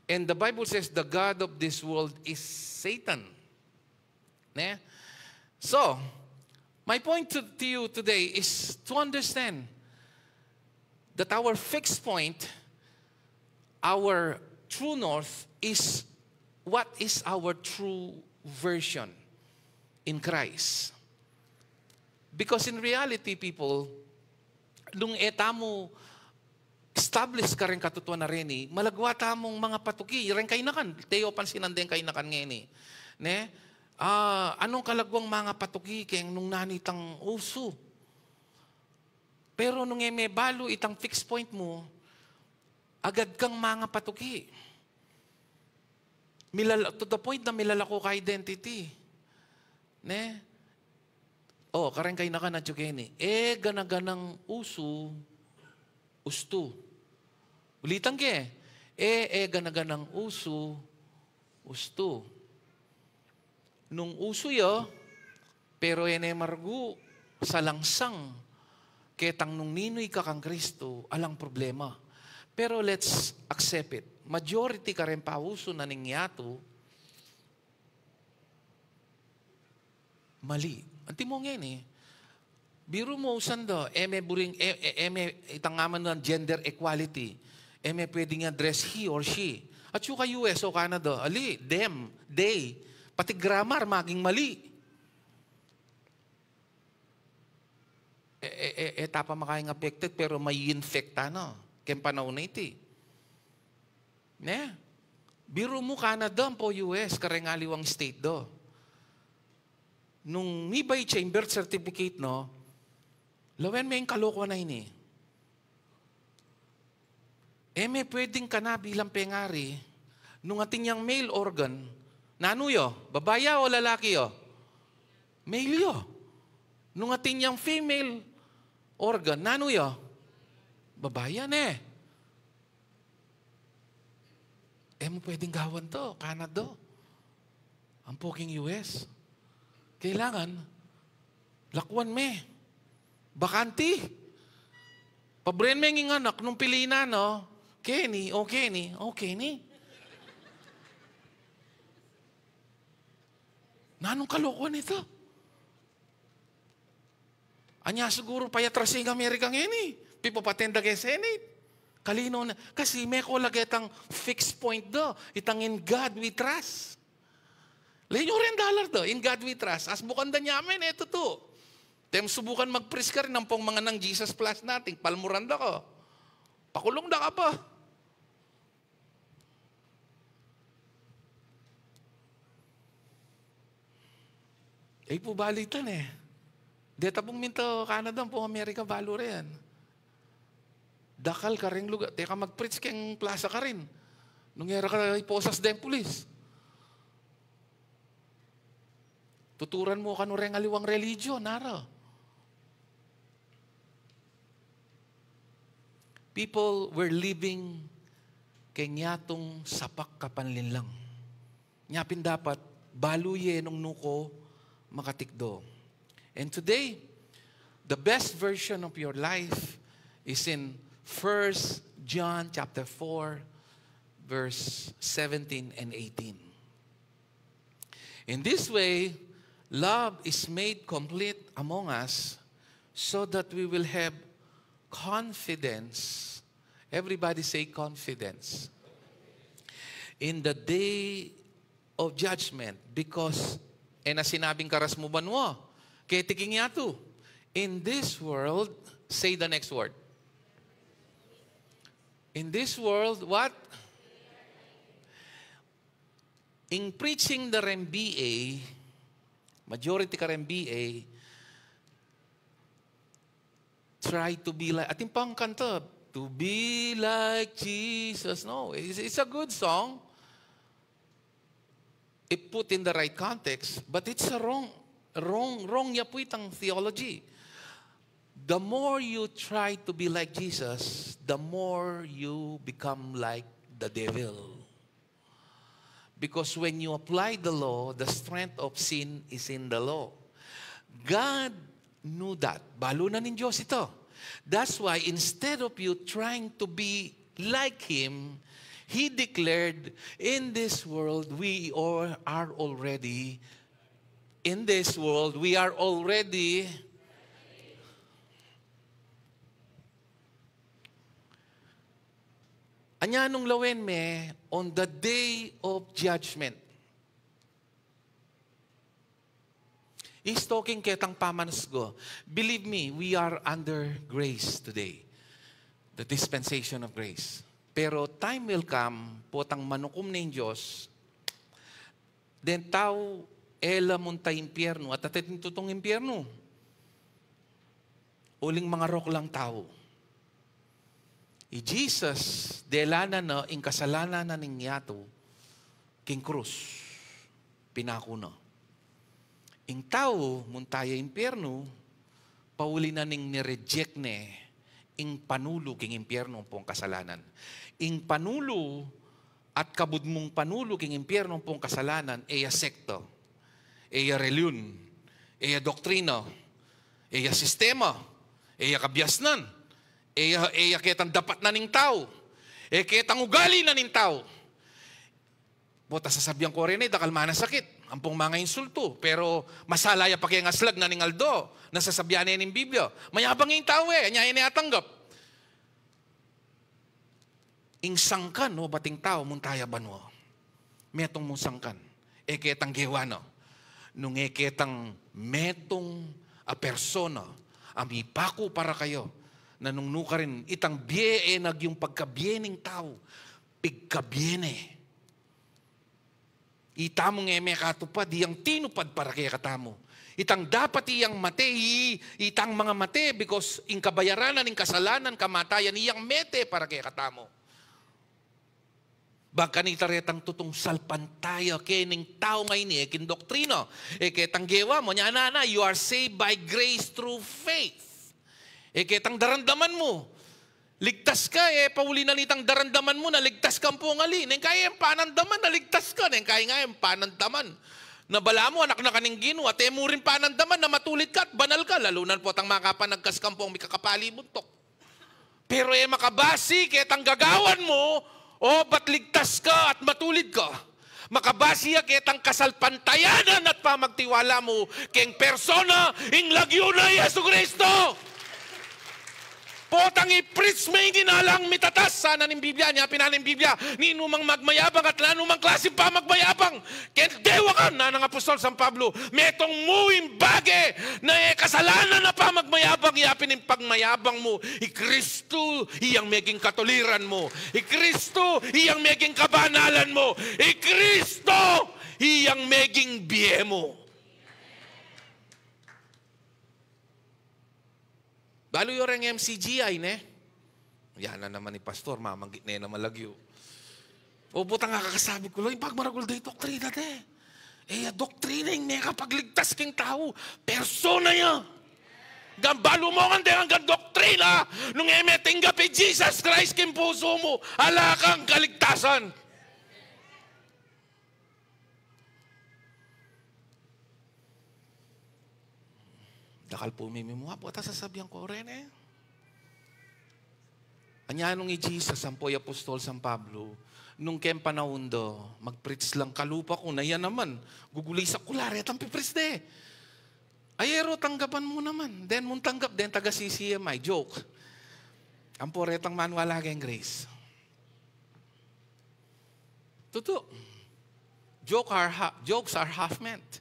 And the Bible says, "The god of this world is Satan." Ne? So, my point to, to you today is to understand that our fixed point, our true north, is what is our true version in Christ. Because in reality, people, nung e tamu establish kareng katutuan a reni, malagwa tamung mangapatuki reng kainakan. Te yu pansinan deng kainakan ngeni, ne? Ah, anung kalagwang mangapatuki keng nung nanu itang usu? Pero nung e me balu itang fixed point mu, agad kang mangapatuki. Milala-, to the point na milalako ka identity. Ne? O, kareng kainakan atyu keni. E gana-ganang usu, ustu. Ulitan ke. E, e gana-ganang usu, ustu. Nung usu ya, pero e ne margu, salangsang, ketang nung ninu ika kang Kristu, alang problema. Pero let's accept it. Majority kareng pausu na ning yatu, mali. Antimo ngeni, biru mu usan da, e me buring, e, e, e me itang aman ng gender equality. E me pwedeng i-address he or she. Atyu ka U S o Canada, ali, them, they, pati grammar, maging mali. E, e, e, e, tapa makaing affected, pero mai-infect tana keng panaun a iti. Ne? Biru mu Canada ampo U S, kareng aliwang state do. Nung mibait ya ing birth certificate no, lawen me ing kalokuan a ini. E me pwedeng kana bilang pengari, nung atin yang male organ, nanu ya? Babai ya o lalaki ya? Male ya. Nung atin yang female organ, nanu ya? Babai ya, ne? E mu pwedeng gawan to, Canada. Ampo king U S. Kailangan, lakuan me. Bakanti. Pabren me ing anak nung pilinan, no? Kenny, o Kenny, o Kenny. Nanung kalokuan ita? Anya siguru payatras ing Amerika ngeni, pipapaten da ke Senate. Kalino na, kasi meko la ketang fixed point da, itang "In God we trust." Lawen yu ring dollar da, "In God we trust." Asbukan da nya men, e tutu. Tem subukan mag-preach karin, ampong manganang Jesus plus nothing, palmuran da ka. Pakulung da ka pa. E pu balitan e. Deta pung minto Canada, ampong Amerika, balu re yan. Dakal kareng lugar. Teka mag-preach keng plaza karin. Nung e ra ka iposas deng pulis. Tuturan mu kanu reng aliwang religion, nara. People were living keng yatung sapak kapanlinlang. Nya pin dapat balu ye nung nuko makatikdo. And today, the best version of your life is in First John chapter four, verse seventeen and eighteen. In this way, love is made complete among us, so that we will have confidence. Everybody say, "Confidence." In the day of judgment, because, e na sinabing karas mu banua, keti king yatu. In this world, say the next word. In this world, what? Ing preaching da reng B A, majority kareng B A, try to be like, atin pang kanta, "To be like Jesus." No, it's, it's a good song if put in the right context, but it's a wrong, wrong, wrong ya pu itang theology. The more you try to be like Jesus, the more you become like the devil. Because when you apply the law, the strength of sin is in the law. God knew that. Balu na ning Diyos ito. That's why instead of you trying to be like Him, He declared, "In this world, we are, are already, in this world, we are already." Anya nung lawen me on the day of judgment. He's talking ketang pamanusgo. Believe me, we are under grace today. The dispensation of grace. Pero time will come, potang manukum na ing Diyos, deng tau e la munta impiernu, at atin tutung impiernu. Uling mangarok lang tau. I Jesus, dela na na ing kasalanan na ning yatu king krus. Pinaku na. Ing tau, munta ya impiernu, pauli na ning nireject ne ing panulu king impiernu ampong kasalanan. Ing panulu at kabud mung panulu king impiernu ampong kasalanan, e ya sekta, e ya relihiyon, e ya doktrina, e ya sistema, e ya kabiasnan, e ya, e ya ketang dapat na ning tau, e ketang ugali na ning tau. Bota sasabian ko reni, dakal manasakit ampong mangainsultu, pero masala ya pakiangaslag na ning aldo na sasabian ne ning Biblia. Mayabang ing tau e, anya e ne atanggap. Ing sangkan, o, bating tau, munta ya banua. Metung mung sangkan. E ketang gewa na. Nung e ketang metung a persona a mipaku para kaya, na nung nukarin, itang bie e na agyung pagkabie ning tau, pigkabie ne. Itamu nge mekatupad, iyang tinupad para kekatamu. Itang dapat iyang mate, i-, itang manga mate, because ing kabayaran na ning kasalanan, kamatayan, iyang mete para kekatamu. Bang kanita retang tutung salpantaya kening tau ngeni, e king doktrina, e ketang gewa mu, nya na, na, you are saved by grace through faith. E ketang daramdaman mu. Ligtas ka, e pauli na nitang daramdaman mu na ligtas ka ampong ali. Neng kai e panandaman na ligtas ka, neng kai nga e panandaman na balamu anak na ka ning Ginu, at e mu rin panandaman na matulid ka at banal ka, lalu na potang makapanagkas ka ampong mikakapali buntuk. Pero e makabasi ketang gagawan mu, o bat ligtas ka at matulid ka. Makabasi ya ketang kasalpantayanan at pamagtiwala mu keng persona ing lagyu na Jesucristo. Potang i-preach me ing alang mitatas, sana ning Biblia, nya pin na ning Biblia, ninumang magmayabang at nanumang klaseng pamagmayabang, keng dewa ka, nana nang apostol San Pablo, metung mu ing bage na e kasalanan a pamagmayabang, ya pin ing pagmayabang mu, i Kristu iyang meging katuliran mu, i Kristu iyang meging kabanalan mu, i Kristu iyang meging bie mu. Balu yu reng M C G I, ne? Yan na naman i pastor, mamanggit ne naman lagyu. O, butang akakasabi ku la, ing pagmaragul da ing doktrina de. E ya doktrina ing mekapagligtas king tau. Persona ya. Gam balu mu ngan de anggang doktrina, nung e me tinggap i Jesus Christ king pusu mu, ala kang kaligtasan. Dakal pu mimimua, bota sasabian ko reni. Anya nung i Jesus, ampo i apostol San Pablo, nung keng panaun da, mag-preach lang kalupa ku, na yan naman, gugulisak ku la retang pi-preach de. Ay, e ro tanggapan mu naman. Then, mung tanggap, then taga C C M I, joke. Ampo retang manual lagi ing grace. Tutu. Joke are ha-, jokes are half meant.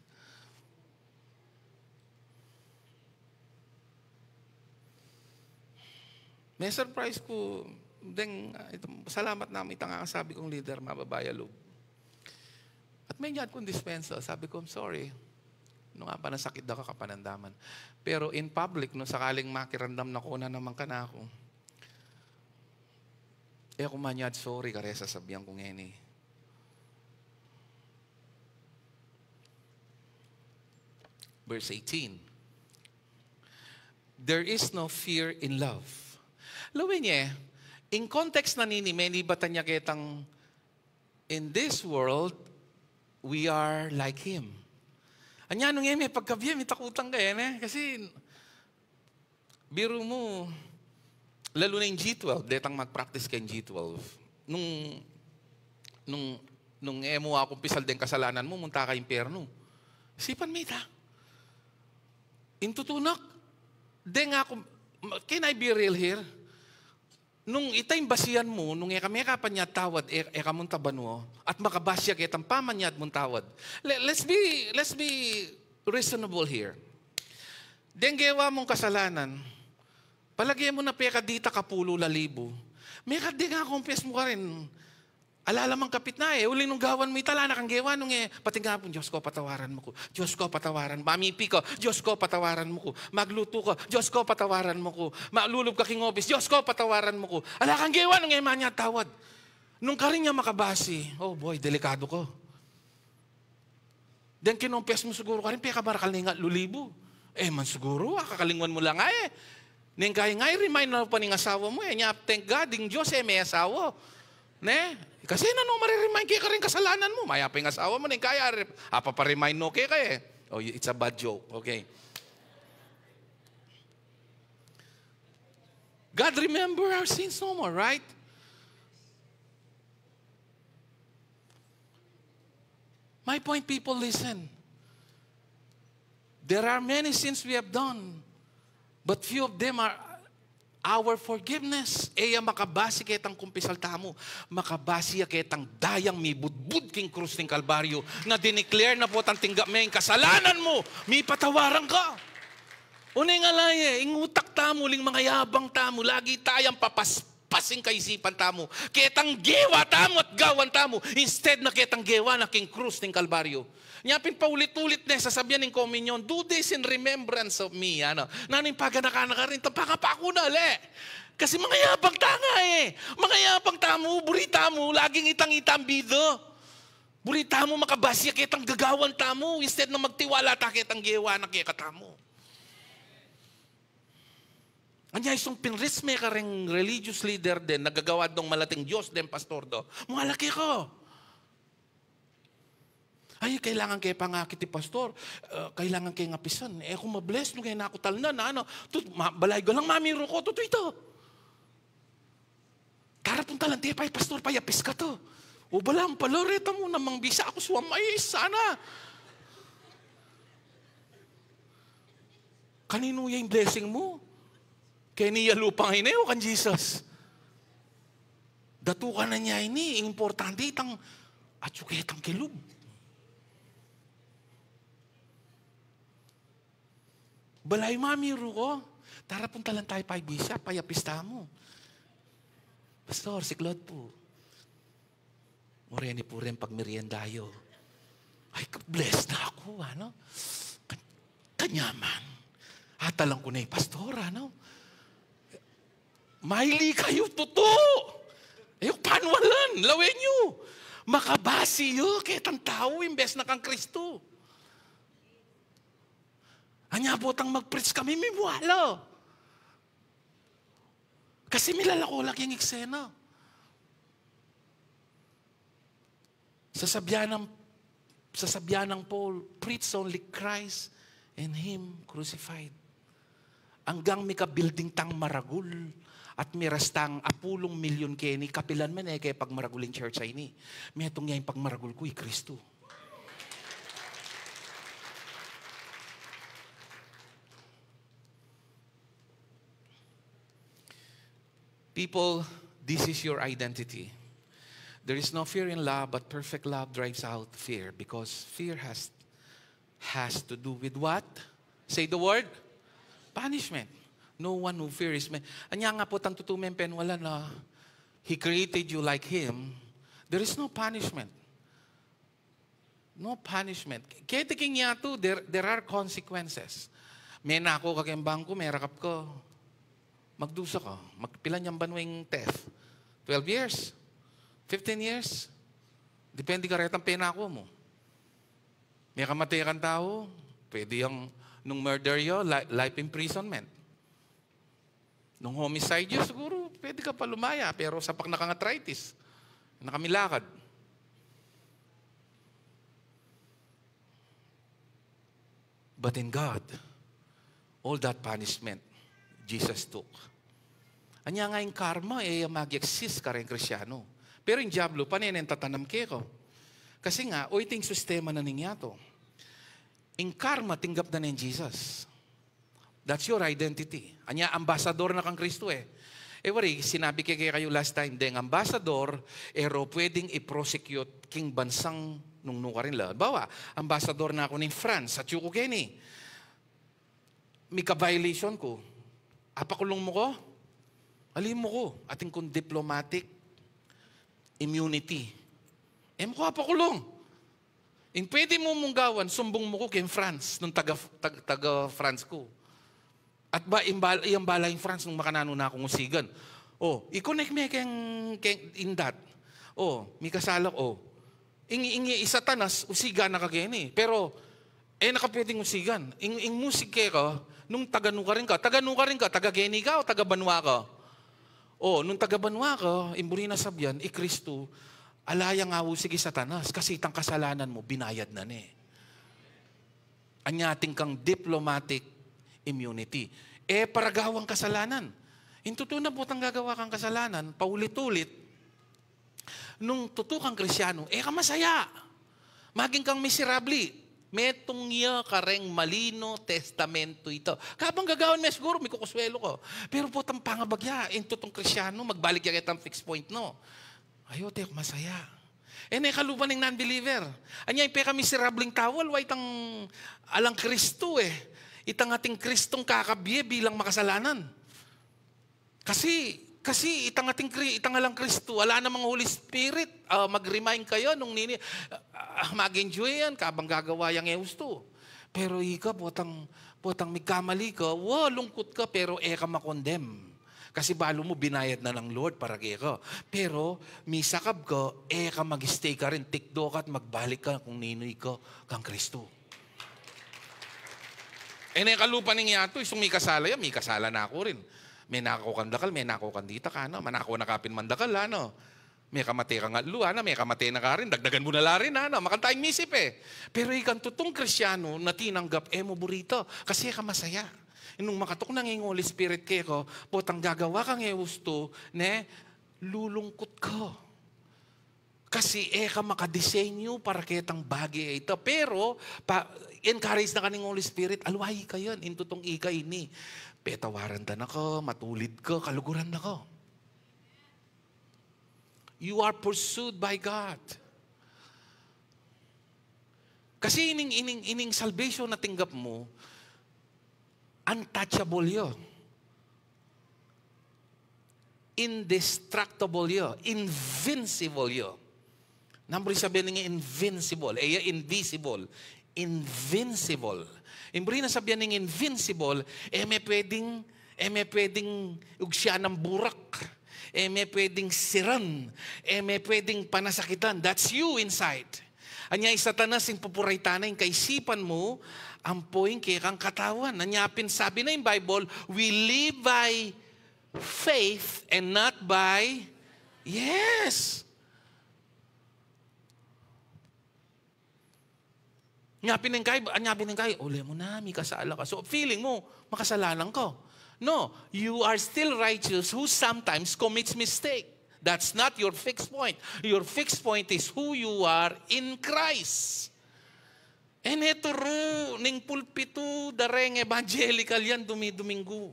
Me-surprise ku, deng, ah, ito, salamat na, itang sabi kung leader, mababa ya lub. At menyat kung dispensa, sabi ku, "I'm sorry. Nung apanasakit da ka, kapanandaman. Pero in public, nung sakaling makiramdam na ko na naman kanaku, e ku manyad sorry kare sasabian ku ngeni." Verse eighteen. There is no fear in love. Lawen ye, in context na nini, menibatan ya ketang, "In this world, we are like Him." Anya nung e me pagkabie, mitakutan ka, e, ne? Kasi, biru mu, lalu na ing G twelve, detang mag-practice keng G twelve. Nung, nung, nung e mu akumpisal deng kasalanan mu, munta ka impyernu. Isipan me ita. Ing tutunak, deng aku, can I be real here? Nung ita ing basian mu, nung e ka mekapanyad tawad, e, e ka munta banua, at makabasi ya ketang pamanyad mung tawad. Le-, let's be, let's be reasonable here. Deng gewa mung kasalanan, palage mu na pekadita kapulu la libu. Mekadeng akumpies mu karin, ala la mang kapit na e, uling nung gawan mu ita, ala na kang gewa nung e, pati nga pung, "Diyos ko, patawaran mu ku. Diyos ko, patawaran." Mamipi ka, "Diyos ko, patawaran mu ku." Maglutu ka, "Diyos ko, patawaran mu ku." Malulub ka king obis, "Diyos ko, patawaran mu ku." Ala kang gewa nung e manyad tawad. Nung karin ya makabasi, oh boy, delikadu ka. Deng kinumpias mu siguru karin, pekamarakal na ing atlu libu. E man siguru, a, kakalingwan mu la nga e. Neng kaya nga, i-remind na pa ning asawa mu e. Nya, thank God, ing Diyos e me asawa. Ne? Kasi nanu mare-remind keka ring kasalanan mu? Mayap ing asawa mu, neng kaya, re-, apa pa-remind no keka e. Oh, it's a bad joke. Okay. God remember our sins no more, right? My point, people, listen. There are many sins we have done, but few of them are our forgiveness. E ya makabasi ketang kumpisal tamu. Makabasi ya ketang dayang mibudbud king krus ning Kalbaryo, na dineclare na potang tinggap me ing kasalanan mu, mipatawaran ka. Une nga laye, ing utak tamu, ling mangayabang tamu, lagi tayang papas- paspas ing kaisipan tamu ketang gewa tamu at gawan tamu, instead na ketang gewa na king krus ning Kalbaryo. Nya pin paulit-ulit ne sasabian ing komunyon, "Do this in remembrance of me." Ano? Nanu ing paganaka na karin? Tampang apaku na, le. Kasi mangayabang ta nga e. Mangayabang tamu, buri tamu laging itang-ita ing bida. Buri tamu makabasi ya ketang gagawan tamu, instead na magtiwala ta ketang gewa na kekatamu. Anya isung pinris me kareng religious leader den, nagagawa dong malating Dios deng pastor do. Mualake ko. Ay, kailangan ke pangakit i pastor, eh, kailangan ke ngapisan. E ku ma-bless nung e na ku talnan, ano. Tut-, ma-, balay galang mamiru ko, tutu ita. Tara pung talan te pay pastor, payapis ka to. O bala, ang pala, reta mu namang bisa aku suam, ay, sana. Kaninu ya ing blessing mu? Keni ya lupang ini o kang Jesus? Datukan na niya ini, importante itang atsu ketang kilub. Balay mamiru ko, tara pung talan tayu pay bisa, payapis tamu. Pastor, siklaud pu. Mureni pu reng pagmerienda yu. Ay, ka-bless na aku, ano? Ka-, kanyaman. Atalan ku ne i pastor, ano? Maili kayu tutu. E yu panualan, lawen yu. Makabasi yu ketang tau imbes na kang Kristu. Anya potang mag-preach kami, mimuala. Kasi milalako la king eksena. Sasabian nang, sasabian nang Paul, "Preach only Christ and Him crucified." Anggang mika-building tang maragul at miras tang apulung milyun keni, kapilan man e ke pagmaragul ing church a ini. Metung ya ing pagmaragul ku i Kristu. People, this is your identity. There is no fear in love, but perfect love drives out fear, because fear has, has to do with what? Say the word. Punishment. No one who fears man. Anya nga potang tutu meng penwalan na He created you like Him, there is no punishment. No punishment. Keti king yatu, there, there are consequences. Menako ka keng bangku, merakap ka. Magdusa ka. Mag-, pilan yang banwa ing theft? Twelve years? Fifteen years? Depende karetang penako mu. Mekamate kang tau, pwede yang nung murder yu, li-, life imprisonment. Nung homicide yun, siguro pwede ka pa lumaya, pero sapak na kang arthritis. Nakamilakad. But in God, all that punishment, Jesus took. Anya nga ing karma, e ya mag-exist kareng Kristiano. Pero ing diablo, pane neng tatanam keka. Kasi nga, o iti ing sistema na ning yatu. Ing karma, tinggap na neng Jesus. That's your identity. Anya, ambasador na kang Kristo e. E wari, sinabi ke kekayu last time, deng ambasador, e ro pwedeng i-prosecute king bansang nung nukarin la. Bawa, ambasador na ku ning France, atyu ku keni. Mika-violation ku. Apakulung mu ku? Ali mu ku. Atin kung diplomatic immunity. E mu ku apakulung. Ing pwede mu mung gawan, sumbung mu ku keng France, nung taga, tag-, taga France ku. At ba, ing bal-, iyang bala ing France, nung makananu na kung usigan. O, i-connect me keng, keng indat. O, mikasala, o. Ing, ing i Satanas, usigan na ka keni. Pero, e na ka pwedeng usigan. Ing, ing musig keka, nung taga nukarin ka, taga nukarin ka, taga keni ka, o taga banua ka? O, nung taga banua ka, ing buri nang sabian, i Kristu, ala yang ausig i Satanas, kasi itang kasalanan mu, binayad na ne. Anya atin kang diplomatic immunity. E paragawang kasalanan. Ing tutu na, potang gagawa kang kasalanan, paulit-ulit, nung tutu kang Kristiano, e ka masaya. Maging kang miserable. Metung ya kareng Malino Testamento ita. Kabang gagawan me siguru, mikukuswelu ka. Pero potang pangabagya, ing tutung Kristiano, magbalik ya ketang fixed point, no? Ayu, te, aku masaya. E ne kalupa ning non-believer. Anya, ing peka-miserableng tau, aliwa itang alang Kristu e. Itang atin Kristung kakabie bilang makasalanan. Kasi, kasi itang atin Kri-, itang alang Kristu, ala namang Holy Spirit, ah, mag-remind kaya nung nini, ah, ah, mag-enjoy yan, kabang gagawa yang e ustu. Pero ika, potang, potang mikamali ka, wa, lungkut ka, pero e ka ma-condemn. Kasi balu mu, binayad na nang Lord para keka. Pero, misakab ka, e ka mag-stay karin, tikdo ka at magbalik ka kung ninu ika kang Kristu. E ne kalupa ning yatu, isung mikasala ya, mikasala na ku rin. Menako kang dakal, menako kang ditak, ano? Manako na ka pin mandakal, ano? Mekamate kang atlu, ano? Mekamate na ka rin, dagdagan mu na la rin, ano? Makanta ing misip e. Pero ikang tutung Kristiano na tinanggap, e mu buri ita, kasi e ka masaya. Nung makatuknang ing Holy Spirit keka, potang gagawa kang e ustu, ne, lulungkut ka. Kasi e ka makadesenyu para ketang bage a ita. Pero, pa, encourage na ka ning Holy Spirit, aliwa ika yan, ing tutung ika ini. Petawaran da na ka, matulid ka, kaluguran da ka. You are pursued by God. Kasi ining, ining, ining salvation na tinggap mu, untouchable ya. Indestructible ya. Invincible ya. Nanu buri sabian ning invincible? E ya invisible. Invincible. Ing buri nang sabian ning invincible, e me pwedeng, e me pwedeng ugsian nang burak. E me pwedeng siran. E me pwedeng panasakitan. That's you inside. Anya i Satanas ing pupuraytan na ing kaisipan mu, ampo ing kekang katawan. Anya pin sabi na ing Bible, we live by faith and not by, yes. Nya pin ing kai, nya pin ing kai, ole mu na, mikasala ka. So, feeling mu, makasalanan ka. No, you are still righteous who sometimes commits mistake. That's not your fixed point. Your fixed point is who you are in Christ. E ne turu ning pulpitu, dareng evangelical yan, dumi-Duminggu.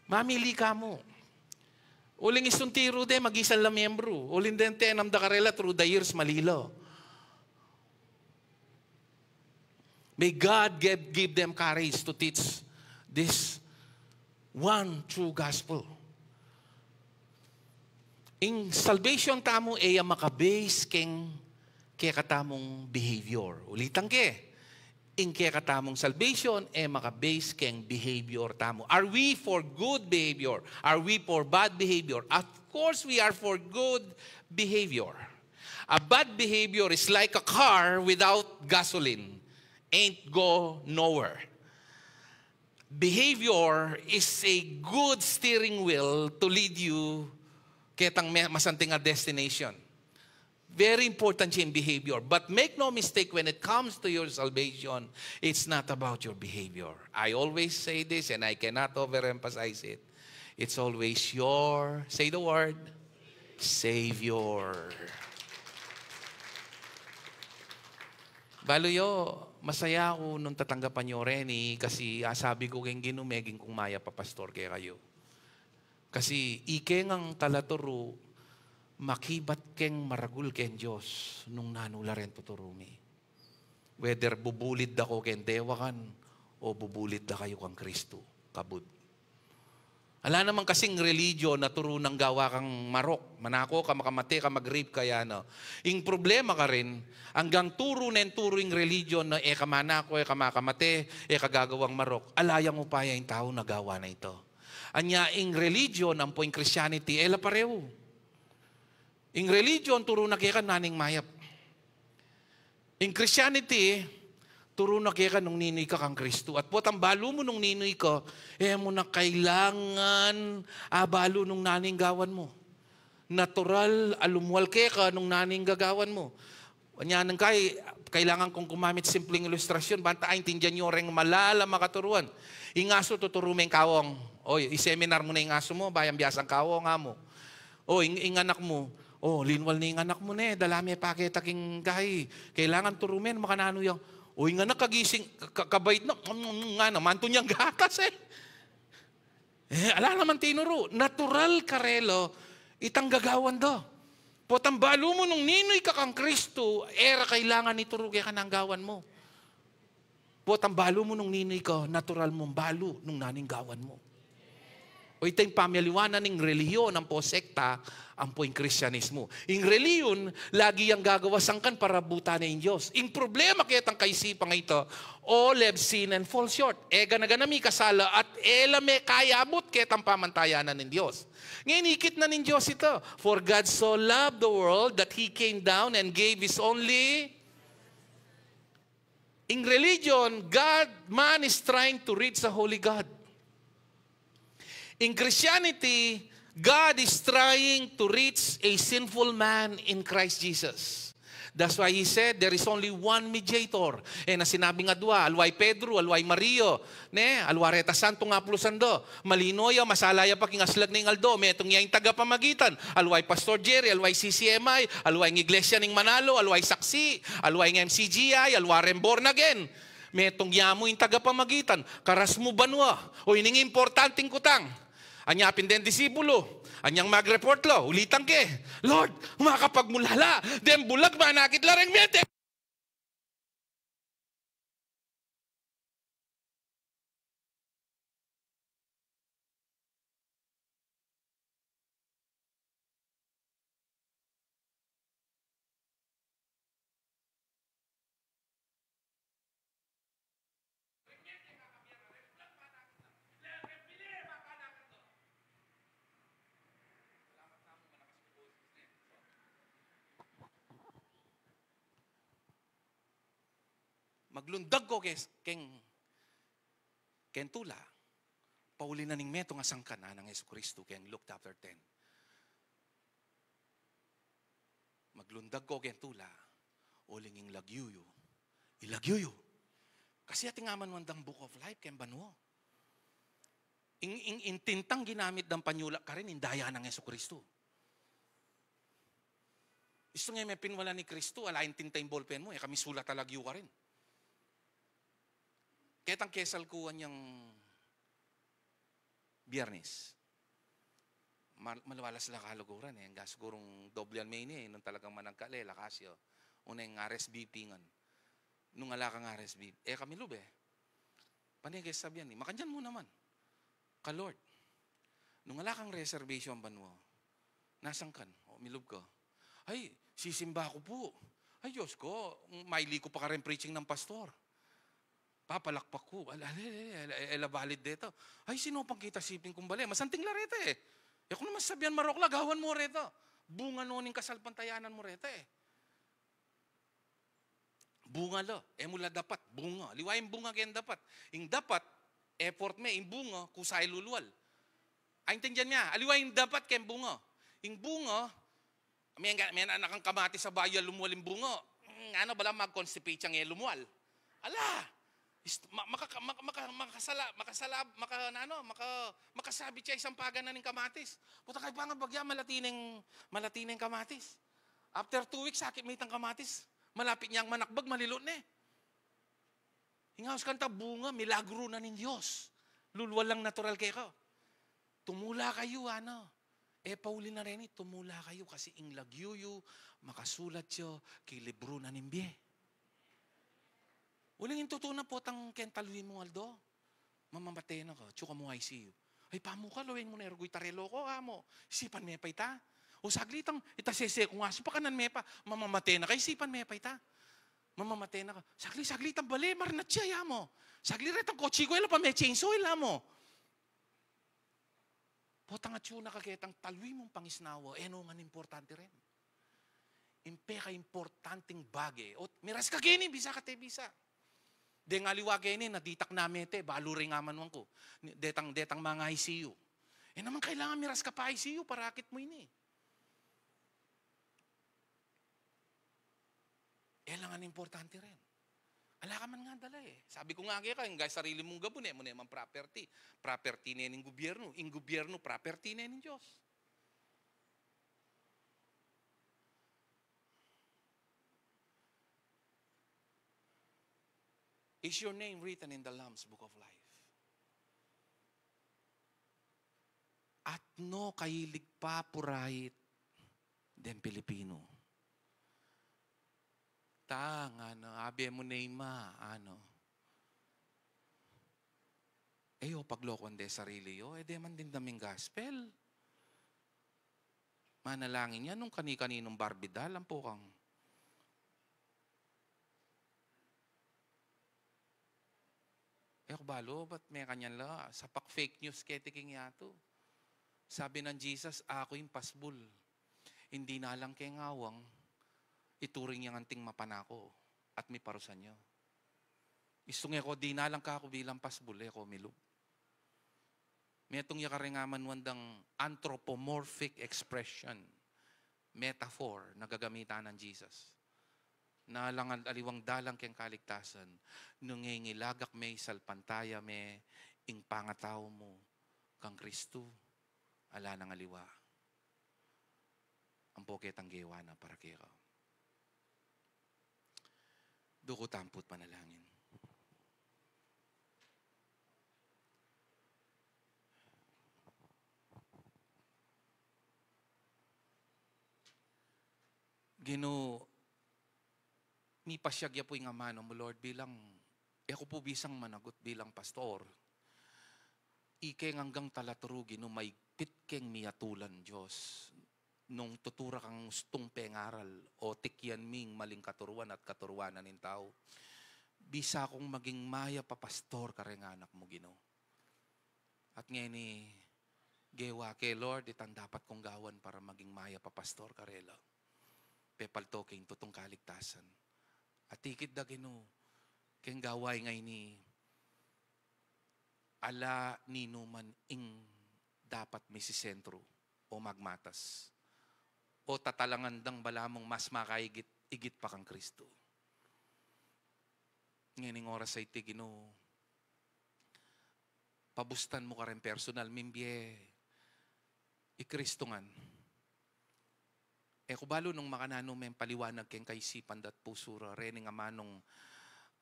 Mamili ka mu. Uling istung tiru de, magisan la miyembru. Uling deng tenam da karela, through the years, mali la. May God give, give them courage to teach this one true gospel. Ing salvation tamu e ya maka-base keng kekatamung behavior. Ulitan ke, ing kekatamung salvation e maka-base keng behavior tamu. Are we for good behavior? Are we for bad behavior? Of course we are for good behavior. A bad behavior is like a car without gasoline. Ain't go nowhere. Behavior is a good steering wheel to lead you ketang me-, masanting a destination. Very important yang behavior. But make no mistake, when it comes to your salvation, it's not about your behavior. I always say this and I cannot overemphasize it. It's always your, say the word, Savior. Balu yu, masaya ku nung tatanggapan yu reni, kasi asabi ku keng Ginu, meging kung mayap a pastor kekayu. Kasi ike ngang talaturu, makibat keng maragul keng Dios nung nanu la reng tuturu mi. Whether bubulid da ko keng dewakan o bubulid da kayu kang Kristu, kabud. Ala naman kasing religion a turu nang gawa kang marok. Manako ka, makamate ka, mag-rape ka, ya na. Ing problema karin, anggang turu neng turu ing religion na e ka manako, e ka makamate, e ka gagawang marok, ala yang upaya ing tau na gawa na ita. Anya ing religion ampo ing Christianity, e la pareu. Ing religion, turu na keka nanu ing mayap. Ing Christianity, turu na keka nung ninu ika kang Kristu. At potang balu mu nung ninu ika, e mu na kailangan abalu nung nanu ing gawan mu. Natural a lumual keka nung nanu ing gagawan mu. Anya nung kai-, kailangan kung gumamit simpleng ilustrasyon, banta aintindian yu reng malalam a katuruan. Ing asu, tuturu meng kawong. Oy, i-seminar mu na ing asu mu, bayu yang biasang kawong, amu. O, ing, ing anak mu. O, linwal ne ing anak mu ne, dala me paketa king kai. Kailangan turu me, makananu yang. O, ing anak kagising, ka-, kabait na, ngana, mantu neng gatas e. E, ala naman tinuru. Natural karela, itang gagawan da. Potang balu mu nung ninu ika kang Kristu, e ra kailangan ituru keka nang gawan mu. Potang balu mu nung ninu ika, natural mung balu nung nanu ing gawan mu. O, ita ing pamialiwanan ning relihiyon ampo sekta, ampo ing Kristianismu. Ing relihiyon, lagi yang gagawa sangkan para abutan ne ing Dios. Ing problema ketang kaisipan a ita, all have sinned and fall short. E gana-gana mikasala at e la mekayabut ketang pamantayan ning Dios. Ngeni ikit na ning Dios ita. For God so loved the world that He came down and gave His only Ing religion, God, man is trying to reach a holy God. In Christianity, God is trying to reach a sinful man in Christ Jesus. That's why he said, "There is only one mediator." E na sinabing adua, aliwa i Pedro, aliwa i Maria, ne, aliwa reta santung aplusan da. Malino ya, masala ya pa king aslag ning aldo, metung ya ing tagapamagitan. Aliwa i Pastor Jerry, aliwa i C C M I, aliwa ing Iglesia ning Manalo, aliwa i Saksi, aliwa ing M C G I, aliwa reng born again. Metung ya mu ing tagapamagitan, karas mu banua. O, ining importanting kutang. Anya pin deng disipulu, anyang mag-report la, ulitan ke, "Lord, makapagmulala deng bulag manakit la reng mete." Maglundag ko ke-, keng, keng tula, pauli na ning metung a sangkan, nganang Jesucristo keng Luke chapter ten. Maglundag ko keng tula, uling ing lagyu yu, ilagyu yu. Kasi atin ya man dang Book of Life keng banua. Ing, ing, ing tintang ginamit dang panyula karin, ing daya nang Jesucristo. Istung e me pinwalan i Kristo, ala ing tinta ing ballpen mu, e ka misulat a lagyu karin. Ketang kesal ku anyang Biyernes. Mal-, maliwalas la kaluguran e. Anggang sigurung doble an me ini e. Nung talagang managkale, lakas ya. Una ing R S V P ngan. Nung ala kang R S V P, e ka milub e. Pane ke sabian i, makanyan mu naman. Ka Lord, nung ala kang reservation banua, nasan kan? O, milub ka. Ay, sisimba ku pu. Ay, Diyos ko, maili ku pa kareng preaching nang pastor. Papalakpak ku. Ala, ala, ala, ala, ala, valid deta. Ay, sino pang kita siping kumbale? Masanting la reta e. E ku naman sabian marok la, gawan mu reta. Bunga no ning kasalpantayanan mu reta e. Bunga la, e mu la dapat, bunga. Liwa ing bunga keng dapat. Ing dapat, effort me, ing bunga, kusa ya lulual. Aintindian me, aliwa ing dapat keng bunga. Ing bunga, me, me anak kang kamatis a bayu ya lumual ing bunga. Mm, ano, bala mag-constipate yang e lumual. Ala! Ist-, ma-, makaka-, maka-, maka-, makasala-, makasala-, maka-, ano, maka-, makasabit ya isang pagan na ning kamatis. Puta, kaybat bagya, malati neng, malati neng kamatis. After two weeks, sakit me itang kamatis. Malapit neng manakbag, malilu ne. Ing aus kanta bunga, milagru na ning Dios. Lulual lang natural keka. Tumula kayu, ano. E pauli na reni, tumula kayu kasi ing lagyu yu, makasulat ya king libru na ning bie. Uling ing tutu na potang keng talwi mung aldo, mamamate na ka, atsu ka mu I C U. Ay, pamu ka, lawen mu ne rugu ita relo ku, amo. Isipan me pa ita. O saglit itang, ita sese kung asu, pakanan me pa, mamamate na ka, isipan me pa ita. Mamamate na ka. Saglit, saglit itang bale, marnat ya, amo. Saglit retang kotse ku, e la pa me-change oil, amo. Potang atsu na ka ketang talwi mung pangisnawa, e no ngan importante ren. Ing pekaimportanteng bage. O, miras ka keni, bisa ka te bisa. Deng aliwa keni, naditak na mete, balu ring amanuan ku. Ni-, detang, detang manga I C U. E naman kailangan miras ka pa I C U, para akit mu ini. E la ngan importante ren. Ala ka man ngan dala e. Sabi ku nga keka, ing sarili mung gabun, e mu ne man property. Property ne ning gubyernu. Ing gubyernu, property ne ning Dios. Is your name written in the Lamb's Book of Life? At no kailig pa purait deng Pilipinu. Tang, ano, abe mu ne ima, ano. E yo paglokuan de sarili yo, e de man dimdam ing gospel. Manalangin ya nung kani-kaninung Barbie doll, ampo kang. E ku balu, ba't me kanyan la, sapak fake news keti king yatu. Sabi nang Jesus, "Aku ing pasbul. Ing dinalang keng awang, ituring yang anting mapanako, at miparusan ya." Istung e ko dinalang kaku bilang pasbul, e ko milub. Metung ya kareng amanuan dang anthropomorphic expression, metaphor, na gagamitan nang Jesus. Na alang al-, aliwang dalan keng kaligtasan, nung ngengilagak me, isalpantaya me ing pangatau mu kang Kristu, ala nang aliwa. Ampo ketang gewa na para keka. Duku tampu't panalangin. Ginu, mipasyag ya pu ing amanu mu, Lord, bilang, e ku pu bisang managut bilang pastor. Ikeng anggang talaturu, Ginu, maigpit keng miyatulan, Dios. Nung tutu ra kang ustung pengaral, o tikyan ming maling katuruan at katuruan na ning tau, bisa kung maging mayap a pastor kareng anak mu, Ginu. At ngeni, gewa ke, Lord, itang dapat kung gawan para maging mayap a pastor karela. Pepalto keng tutung kaligtasan. At ikit da, Ginu, keng gawain ngeni, ala ninuman ing dapat misisentru o magmatas. O tatalangan dang balamu mas makaigit, igit pa kang Kristu. Ngening oras a iti, Ginu, pabustan mu kareng personal ming bie i Kristu ngan. E ku balu nung makananu meng paliwanag keng kaisipan da't pusu ra rening amanung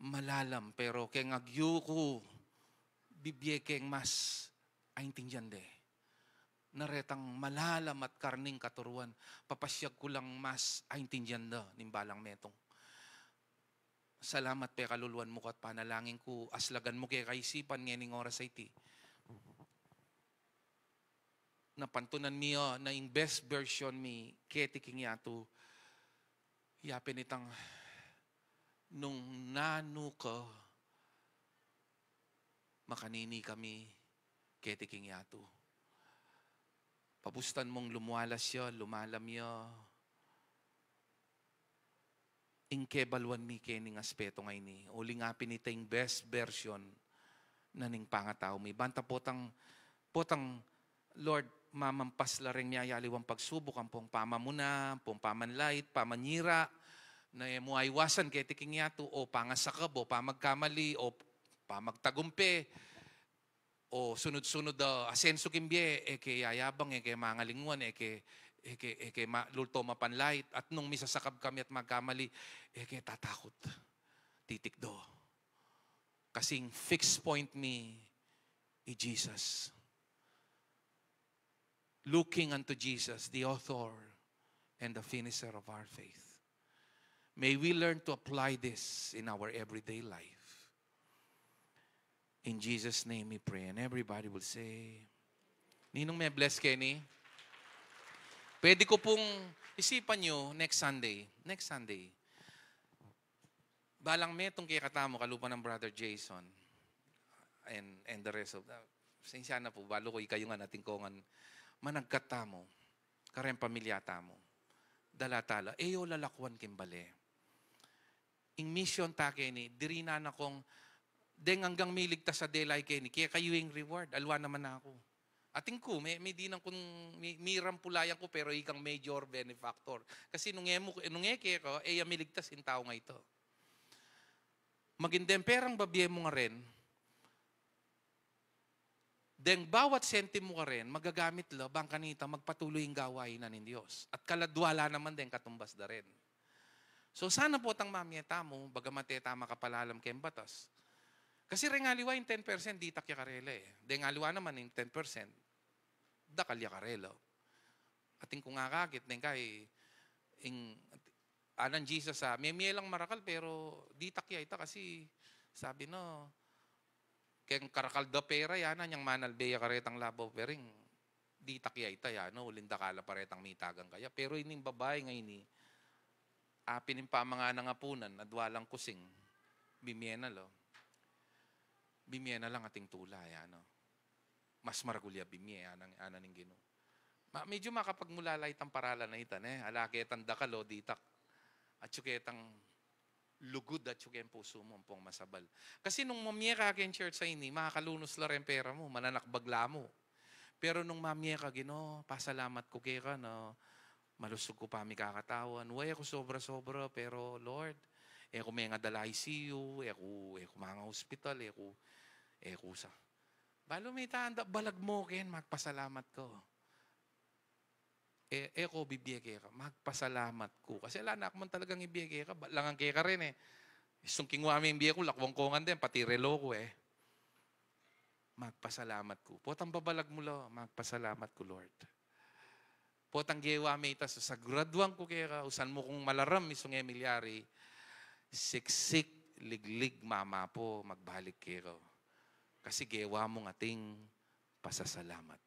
malalam, pero keng agyu ku bibie keng mas aintindian de. Na retang malalam at karning katuruan, papasyag ku lang mas aintindian da ning balang metung. Salamat pe kaluluan mu ka't panalangin ku, aslagan mu ke kaisipan ngening oras a iti. Napantunan mi, o, na ing best version mi keti king yatu, yapin itang nung nanu ka, makanini kami keti king yatu. Pabustan mung lumualas ya, lumalam ya ing kebaluan mi kening aspetu ngeni. Uling apin ita ing best version na ning pangatau mi. Banta potang, potang, Lord, mamampas la reng miyayaliwang pagsubuk, ampong pamamuna, ampong pamanlait, pamanyira, na e mu aiwasan keti king yatu, o pangasakab, o pamagkamali, o pamagtagumpe, o sunud-sunud a asensu king bie, e ke yayabang, e ke mangalingwan, e ke, e ke, e ke ma-, lulto mapanlait, at nung misasakab kami at magkamali, e ke tatakut. Titikdo. Kasing fixed point mi i Jesus. Looking unto Jesus, the author and the finisher of our faith. May we learn to apply this in our everyday life. In Jesus' name we pray. And everybody will say, Ninong, me-bless keni? Pwede ko pung isipan yu next Sunday. Next Sunday. Balang metung kekatamu, kalupa nang Brother Jason and, and the rest of, ah, sensya na pu, balu ku ikayu ngan atin ku ngan managkat tamu, kareng pamilya tamu. Dala tala, e yu lalakuan king bale. Ing mission ta keni, dirinan na kung deng anggang miligtas a dela keni, kekayu ing reward, aliwa naman aku. Atin ku, me-, medinan kung mi-, mirampulayan ku, pero ikang major benefactor. Kasi nung e mu, nung e keka, e ya miligtas ing tau a ita. Maging deng perang bibie mu ngaren, deng bawat sentimo mu ngaren, magagamit la bang kanita magpatuloy ing gawain na ning Dios. At kaladwa la naman deng katumbas da rin. So sana potang mamie tamu, bagamat e ta makapalalam keng batas. Kasi reng aliwa ing ten percent, ditak ya karela e. Deng aliwa naman ing ten percent, dakal ya karela. Atin kung akakit, deng kai, ing, anan Jesus a, memie lang marakal, pero ditak ya ita kasi, sabi na, keng karakal da pera, yana, nyang manalbe ya karetang labaw pering, ditak ya ita, yana, uling dakal la pa retang mitagan kaya. Pero ining babai ngeni, apin ing pamangan nang apunan, adwa lang kusing, bimie na la. Bimie na lang ating tula, yana. Mas maragul ya bimie, anan, anan ning Ginu. Ma-, medyo makapagmula la itang paralan a ita, ne? Ala ketang dakal o ditak. Atyu ketang lugud, atyu keng pusu mu, ampong masabal. Kasi nung mamie ka keng church a ini, makakalunus la reng pera mu, mananakbag la mu. Pero nung mamie ka, Ginu, pasalamat ku keka na malusug ku pa mikakatawan. Wa, e ku sobra-sobra, pero Lord, e ku mengadal I C U, e ku, e ku mangahospital, e ku, e ku sa. Balu mita, anda balag mu ken, magpasalamat ku. E, e ku bibie keka, magpasalamat ku. Kasi ala na ku man talagang ibie keka, ba-, langan keka rin e. Isung kingwa me ing bie ku, lakuan ku ngan deng, pati relo ku e. Magpasalamat ku. Potang babalag mu la, magpasalamat ku, Lord. Potang gewa me ita, susaguraduan ku keka, usan mu kung malaram, isung e milyari, siksik, liglig, mamapo, magbalik keka. Kasi gewa mung ating pasasalamat.